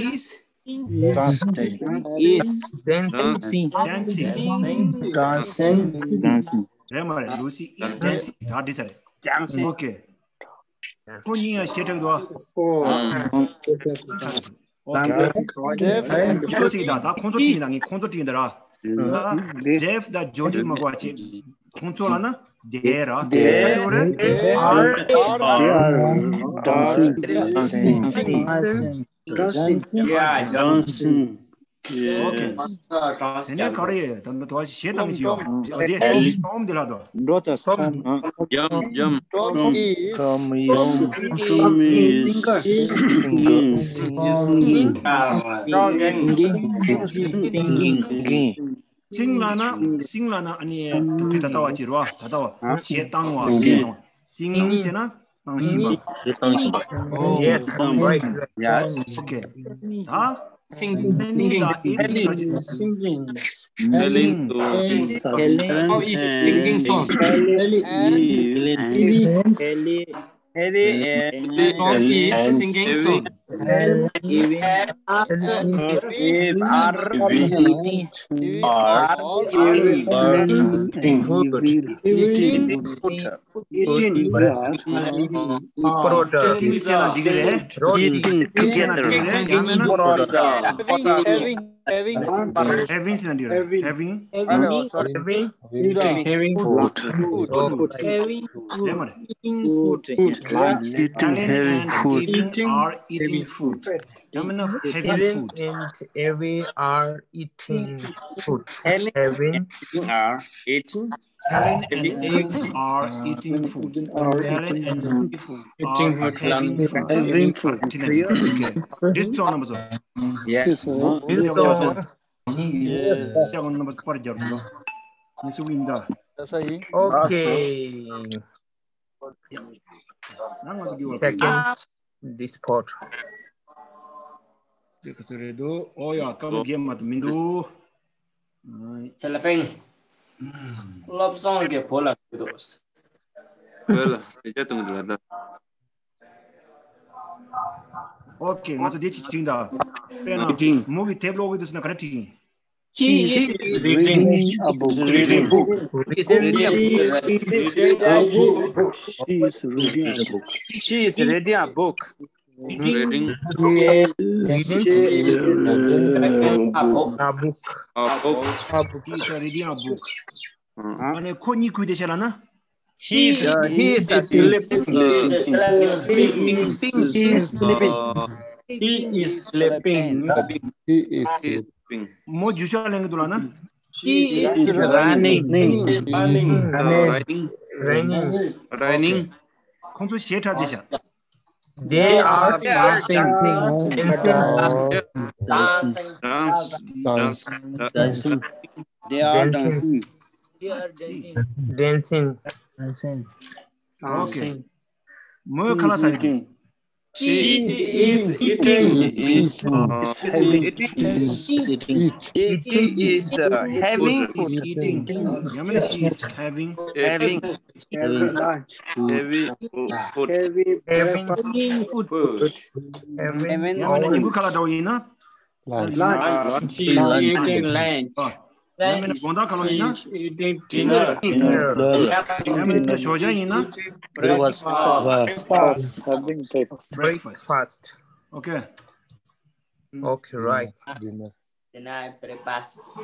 is is dancing. Dancing. Dancing. Dancing. རེད་མ་རེད། Lucy is dancing. ད་འགྲིག་ས་རེད། Dancing. Okay. ཁོ་གཉིས་ཡང་ཞེ་དྲག་འདུག་ཨ། ཨོ། ཁོང་ཚོ་ཅིག་ད་ད་ཁོང་ཚོ་ཅིག་ད་ངས་ཁོང་ཚོ་ཅིག་ད་ར། ད་Jeff དང་Jody མ་གོ་བ་ཅིག་ཁོང་ཚོ་ལ་ན་they ར། They are. They are. Dancing. Dancing. Yeah, dancing. Okay. དེ་ནས་ག་རེ་ཡོད། ད་ལྟ་དོ་ཞེ་དང་ཅི་ཡོད། ཨ་དེ་Tom དེ་ལ་དོ། འགྲོ་ཚ་སོམ། Jump, jump. Tom is. Tom is. Tom is. Singing. Singing. Singing. Singing. Sing ལ་ན་sing ལ་ན་ཨ་ནི་དུ་ཕི་ད་ལྟ་བ་ཅི་རོ། ད་ལྟ་བ་ཞེ་དང་བ་ཞེ་དང་བ། Singing ཟེར་ན། བཏང་བཞིན་པ། དེ་བཏང་བཞིན་པ། Yes, right, right. Okay. ད་Singing, singing. Singing. Singing. Singing. Song is singing song. Ellie, Ellie, Ellie, Ellie is singing song. Ellie and Eve are eating, are eating food. Eating food. Eating together. Having, having, having. Having, having, having. Having, having, having. Having, having food. Having food. Eating food. Eating, having food. Eating, having food. Eating, having food. Having and Eve are eating food. Having, are eating. Having and Eve are eating food. Having and Eve are having food. Having food. Okay. This one number. Yes. This one. Yes. This one number. Okay. Second, this part. དེ་ག་ཚོད་རེད་འདུག་ཨོ་ཡ་སྐར་མ་རྒྱབ་མ་ཐུབ་མི་འདུག་ཚེ་ལ་པིང་། སློབ་སྦྱོང་གི་བུ་ལ་ཞུ་འདུག་བོད་ལ་བེད་སྤྱོད་གཏོང་གི་འདུག་ལ་ད། ཨོ་ཁེ། ང་ཚོ་དེ་ཅི་བྱེད་ཀྱི་ཡིན་ད། དཔེར་ན་མོ་གིས་དེབ་ཀློག་གི་འདུག་ཟེར་ན་ག་འདྲ་བྲིས་ཀྱི་ཡིན། She is reading a book. Reading a book. She is reading a book. She is reading a book. Reading. A book. A book. A book. She is reading a book. ཨ་ནི་ཁོ་གཉིད་ཁུག་བསྡད་ཤག་ལབ་ན། He is, he is sleeping. Sleeping. He is sleeping. He is sleeping. མོ་རྒྱུག་ཤར་ལེན་གྱི་འདུག་ལབ་ན། She is running. Running. Running. Running. Running. ཁོང་ཚོ་གཞས་འཁྲབ་བསྡད་ཤག They are dancing. Dancing. Dance. Dance. Dancing. They are dancing. They are dancing. Dancing. Dancing. Okay. མོས་ཁ་ལག་ཟ་གི་འདུག She is eating. Is, uh, Eating. She is, uh, having food. Eating. ཡང་མིན་ན་she is having. Having. Having lunch. Having food. Having Having breakfast. Food. Having ཡང་མིན་ན་ཉིན་གུང་ཁ་ལག་འདྲ་བོ་ཡིན་ན། Lunch. She is eating lunch. ཡང་མིན་ན་དགོང་དག་ཁ་ལག་ཡིན་ན། She is eating dinner. Dinner. ཡང་མིན་ན་ཞོགས་ཇ་ཡིན་ན། Breakfast. Breakfast. Having breakfast. Breakfast. Okay. Okay, right. Dinner. Dinner, breakfast.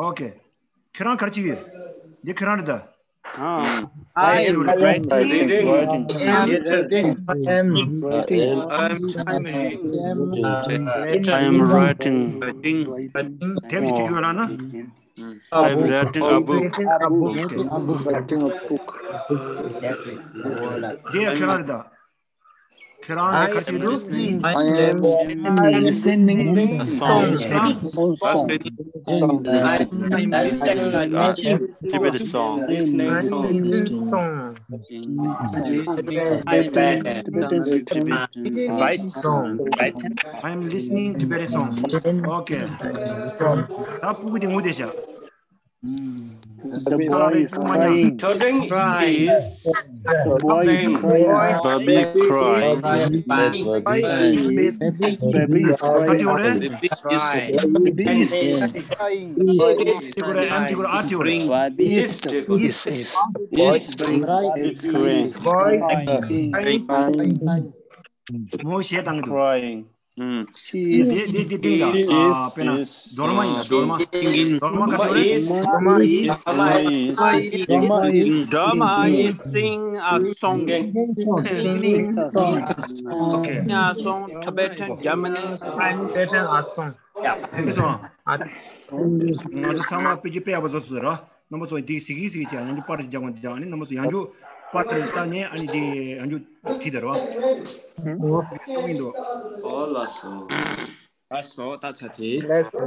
Okay. ཁྱེད་རང་ག་རེ་བྱེད་ཀྱི་ཡོད། འདི་ཁྱེད་རང་རེད་ད། Ah, I am writing. Reading. Writing. I am writing. I'm, I'm I am writing. writing. དེབ་ཅིག་བྲིས་ཡོད་ལབ་ན། I'm writing a book. A book. Writing a book. འདི་ཡང་ཁྱེད་རང་རེད་ད། ཁྱེད་རང་ག་རེ་བྱེད་ཀྱི་འདུག Listening. I am listening a song. Song. I'm listening. Tibet song. Listening song. Listening song. Tibetan. Right. Song. Right. I'm listening Tibetan song. Okay. ད་ཕྲུ་གུ་དེ་ངུ་བསྡད་ཤག The boy is crying. Children is The boy is crying. Baby cry. Baby is crying. Baby is Baby is crying. ཨ་ཏི་གོ་རེད། ཨ་ཏི་གོ་རེད། ཨ་ཏི་གོ་རེད། Baby is, is, is, is crying. Boy is crying. མོ་གཞས་བཏང་གི་འདུག Crying. Mm. དེ་དེ་དེ་དེ་ཡིན་ད། དཔེར་ན་སྡོར་མ་ཡིན་ད། སྡོར་མ། སྡོར་མ་ག་དེ་རེད། Drama is, drama is, Drama is sing a song. Singing. Okay. Sing a song, Tibetan, German, French. Tibetan a song. དེ་སོང་། ང་ཚོ་ཚང་མ་དཔེ་ཆ་དཔེ་ཡག་པོ་བཟོ་ཚུལ་ར། རྣམ་པ་ཚོ་འདི་གཟིགས་གིན་གཟིགས་གིན་བྱས། ཡང་འཇུག་པར་ཅིག་རྒྱག་དགོས། འདི་ཡང་ནི་རྣམ་པ་ཚོ་ཡང་འཇུག་པར་ཅིག་བལྟས་ནས་ཨ་ནི་འདི་ཡང་འཇུག་བྲིས་དེ་ར་བ། ཨོ་ལགས་སོ། ལགས་སོ། ད་ཚར་ཏེ། Let's go.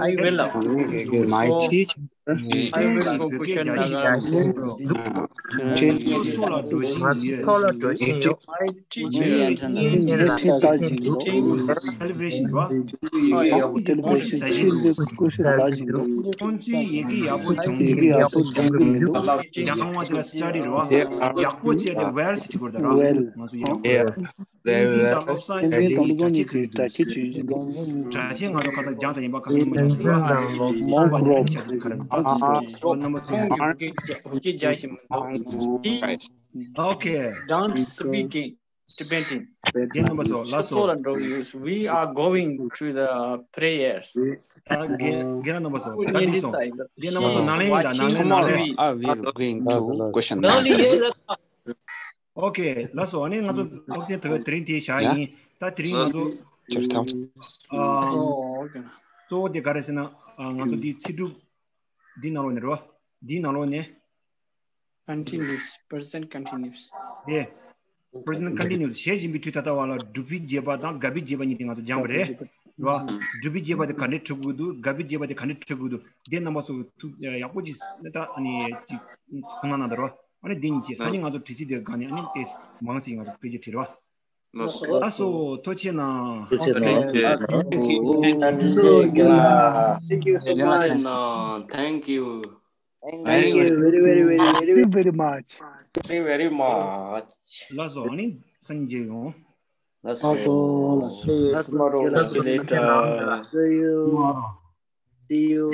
I will. My teacher. I will go question Naga. ང་ཚོ་ཐོག་ལ་འགྲོ་བཞིན་ཡོད། Salvation རེད་བ། ཡག་པོ་བྱུང་གི་འདུག་ཁོང་ཚོའི་ཡི་གེ་ཡག་པོ་སྦྱོང་གི་འདུག་སྦྱང་བ་དེ་ལ་study རེད་བ། ཡག་པོ་བྱས་ཏེ་well ཞིག་བྲིས་དགོས་རེད་ད་ར། ང་ཚོ་ཡིན་རུང་། བསྟན་འཛིན་དང་བློ་བཟང་གཉིས་ཀྱིས་གྲྭ་ཆས་གྱོན་བཞིན་འདུག་སྒྲ་ཆེན་ང་ཚོ་ཁ་ཐག་རྒྱང་ས་ཡིན་པ་ཁ་ཐག་མ་ཡིན་པ་ཁ་ཐག་མ་ཡིན་པ་ཁ་ཐག་མ་ཡིན་པ། Okay. Don't speak in Tibetan. རྒན་རྣམ་པ་ཚོ་ལགས་སོ། We are going to the prayers. རྒན་རྒན་རྣམ་པ་ཚོ་ད་འདི་སོང་། རྒན་རྣམ་པ་ཚོ་ནང་ལེན་ཡིན་ད་ནང་ལེན་ནང་ལེན། Ah, we are going to question. Okay. ལགས་སོ། ཨ་ནི་ང་ཚོ་སློབ་ཚན་དེ་བས་དེ་རིང་དེ་བཞག་ཡིན། ད་དེ་རིང་ང་ཚོ་ཨ་གཙོ་བོ་དེ་ག་རེ་ཟེར་ན། ཨ་ང་ཚོ་འདི་ཚིག་གྲུབ་འདི་ནང་ལོགས་ནས་རེད་བ། འདི་ནང་ལོགས་ནས། Continuous, present continuous. དེ། Present continuous བྱེད་བཞིན་པའི་དུས་ད་ལྟ་བ་ལ་བསྒྲུབ་པའི་རྗེས་དཔག་དང་འགག་པའི་རྗེས་དཔག་གཉིས་དེ་ང་ཚོ་སྦྱངས་པ་རེད། རེད་བ། བསྒྲུབ་པའི་རྗེས་དཔག་དེ་ག་འདྲས་འབྲི་དགོས་འདུག་འགག་པའི་རྗེས་དཔག་དེ་ག་འདྲས་འབྲི་དགོས་འདུག་འདི་རྣམ་པ་ཚོ་ཐུགས་ཡག་པོ་ཅིག་ད་ཨ་ནི་ཅིག་ཐུགས་སྣང་གནང་དང་རེད་བ། ཨ་ནི་འདི་གཉིས་བྱས་སང་ཉིན་ང་ཚོ་བྲིས་ཚིག་དེ་སྒང་ནས་ཨ་ནི་དེ་མང་ཙམ་ང་ཚོ་བེད་སྤྱོད་བྱེད་རེད་བ། ལགས་སོ། ཐུགས་རྗེ་གནང་། Thank you. Thank you. Thank you so much. Thank you. Thank you very, very, very, very, very much. Thank you very much. ལགས་སོ། ཨ་ནི་སང་ཉིན་མཇལ་ཡོང་། ལགས་སོ། ལགས་སོ། Tomorrow. See you later. See you. See you.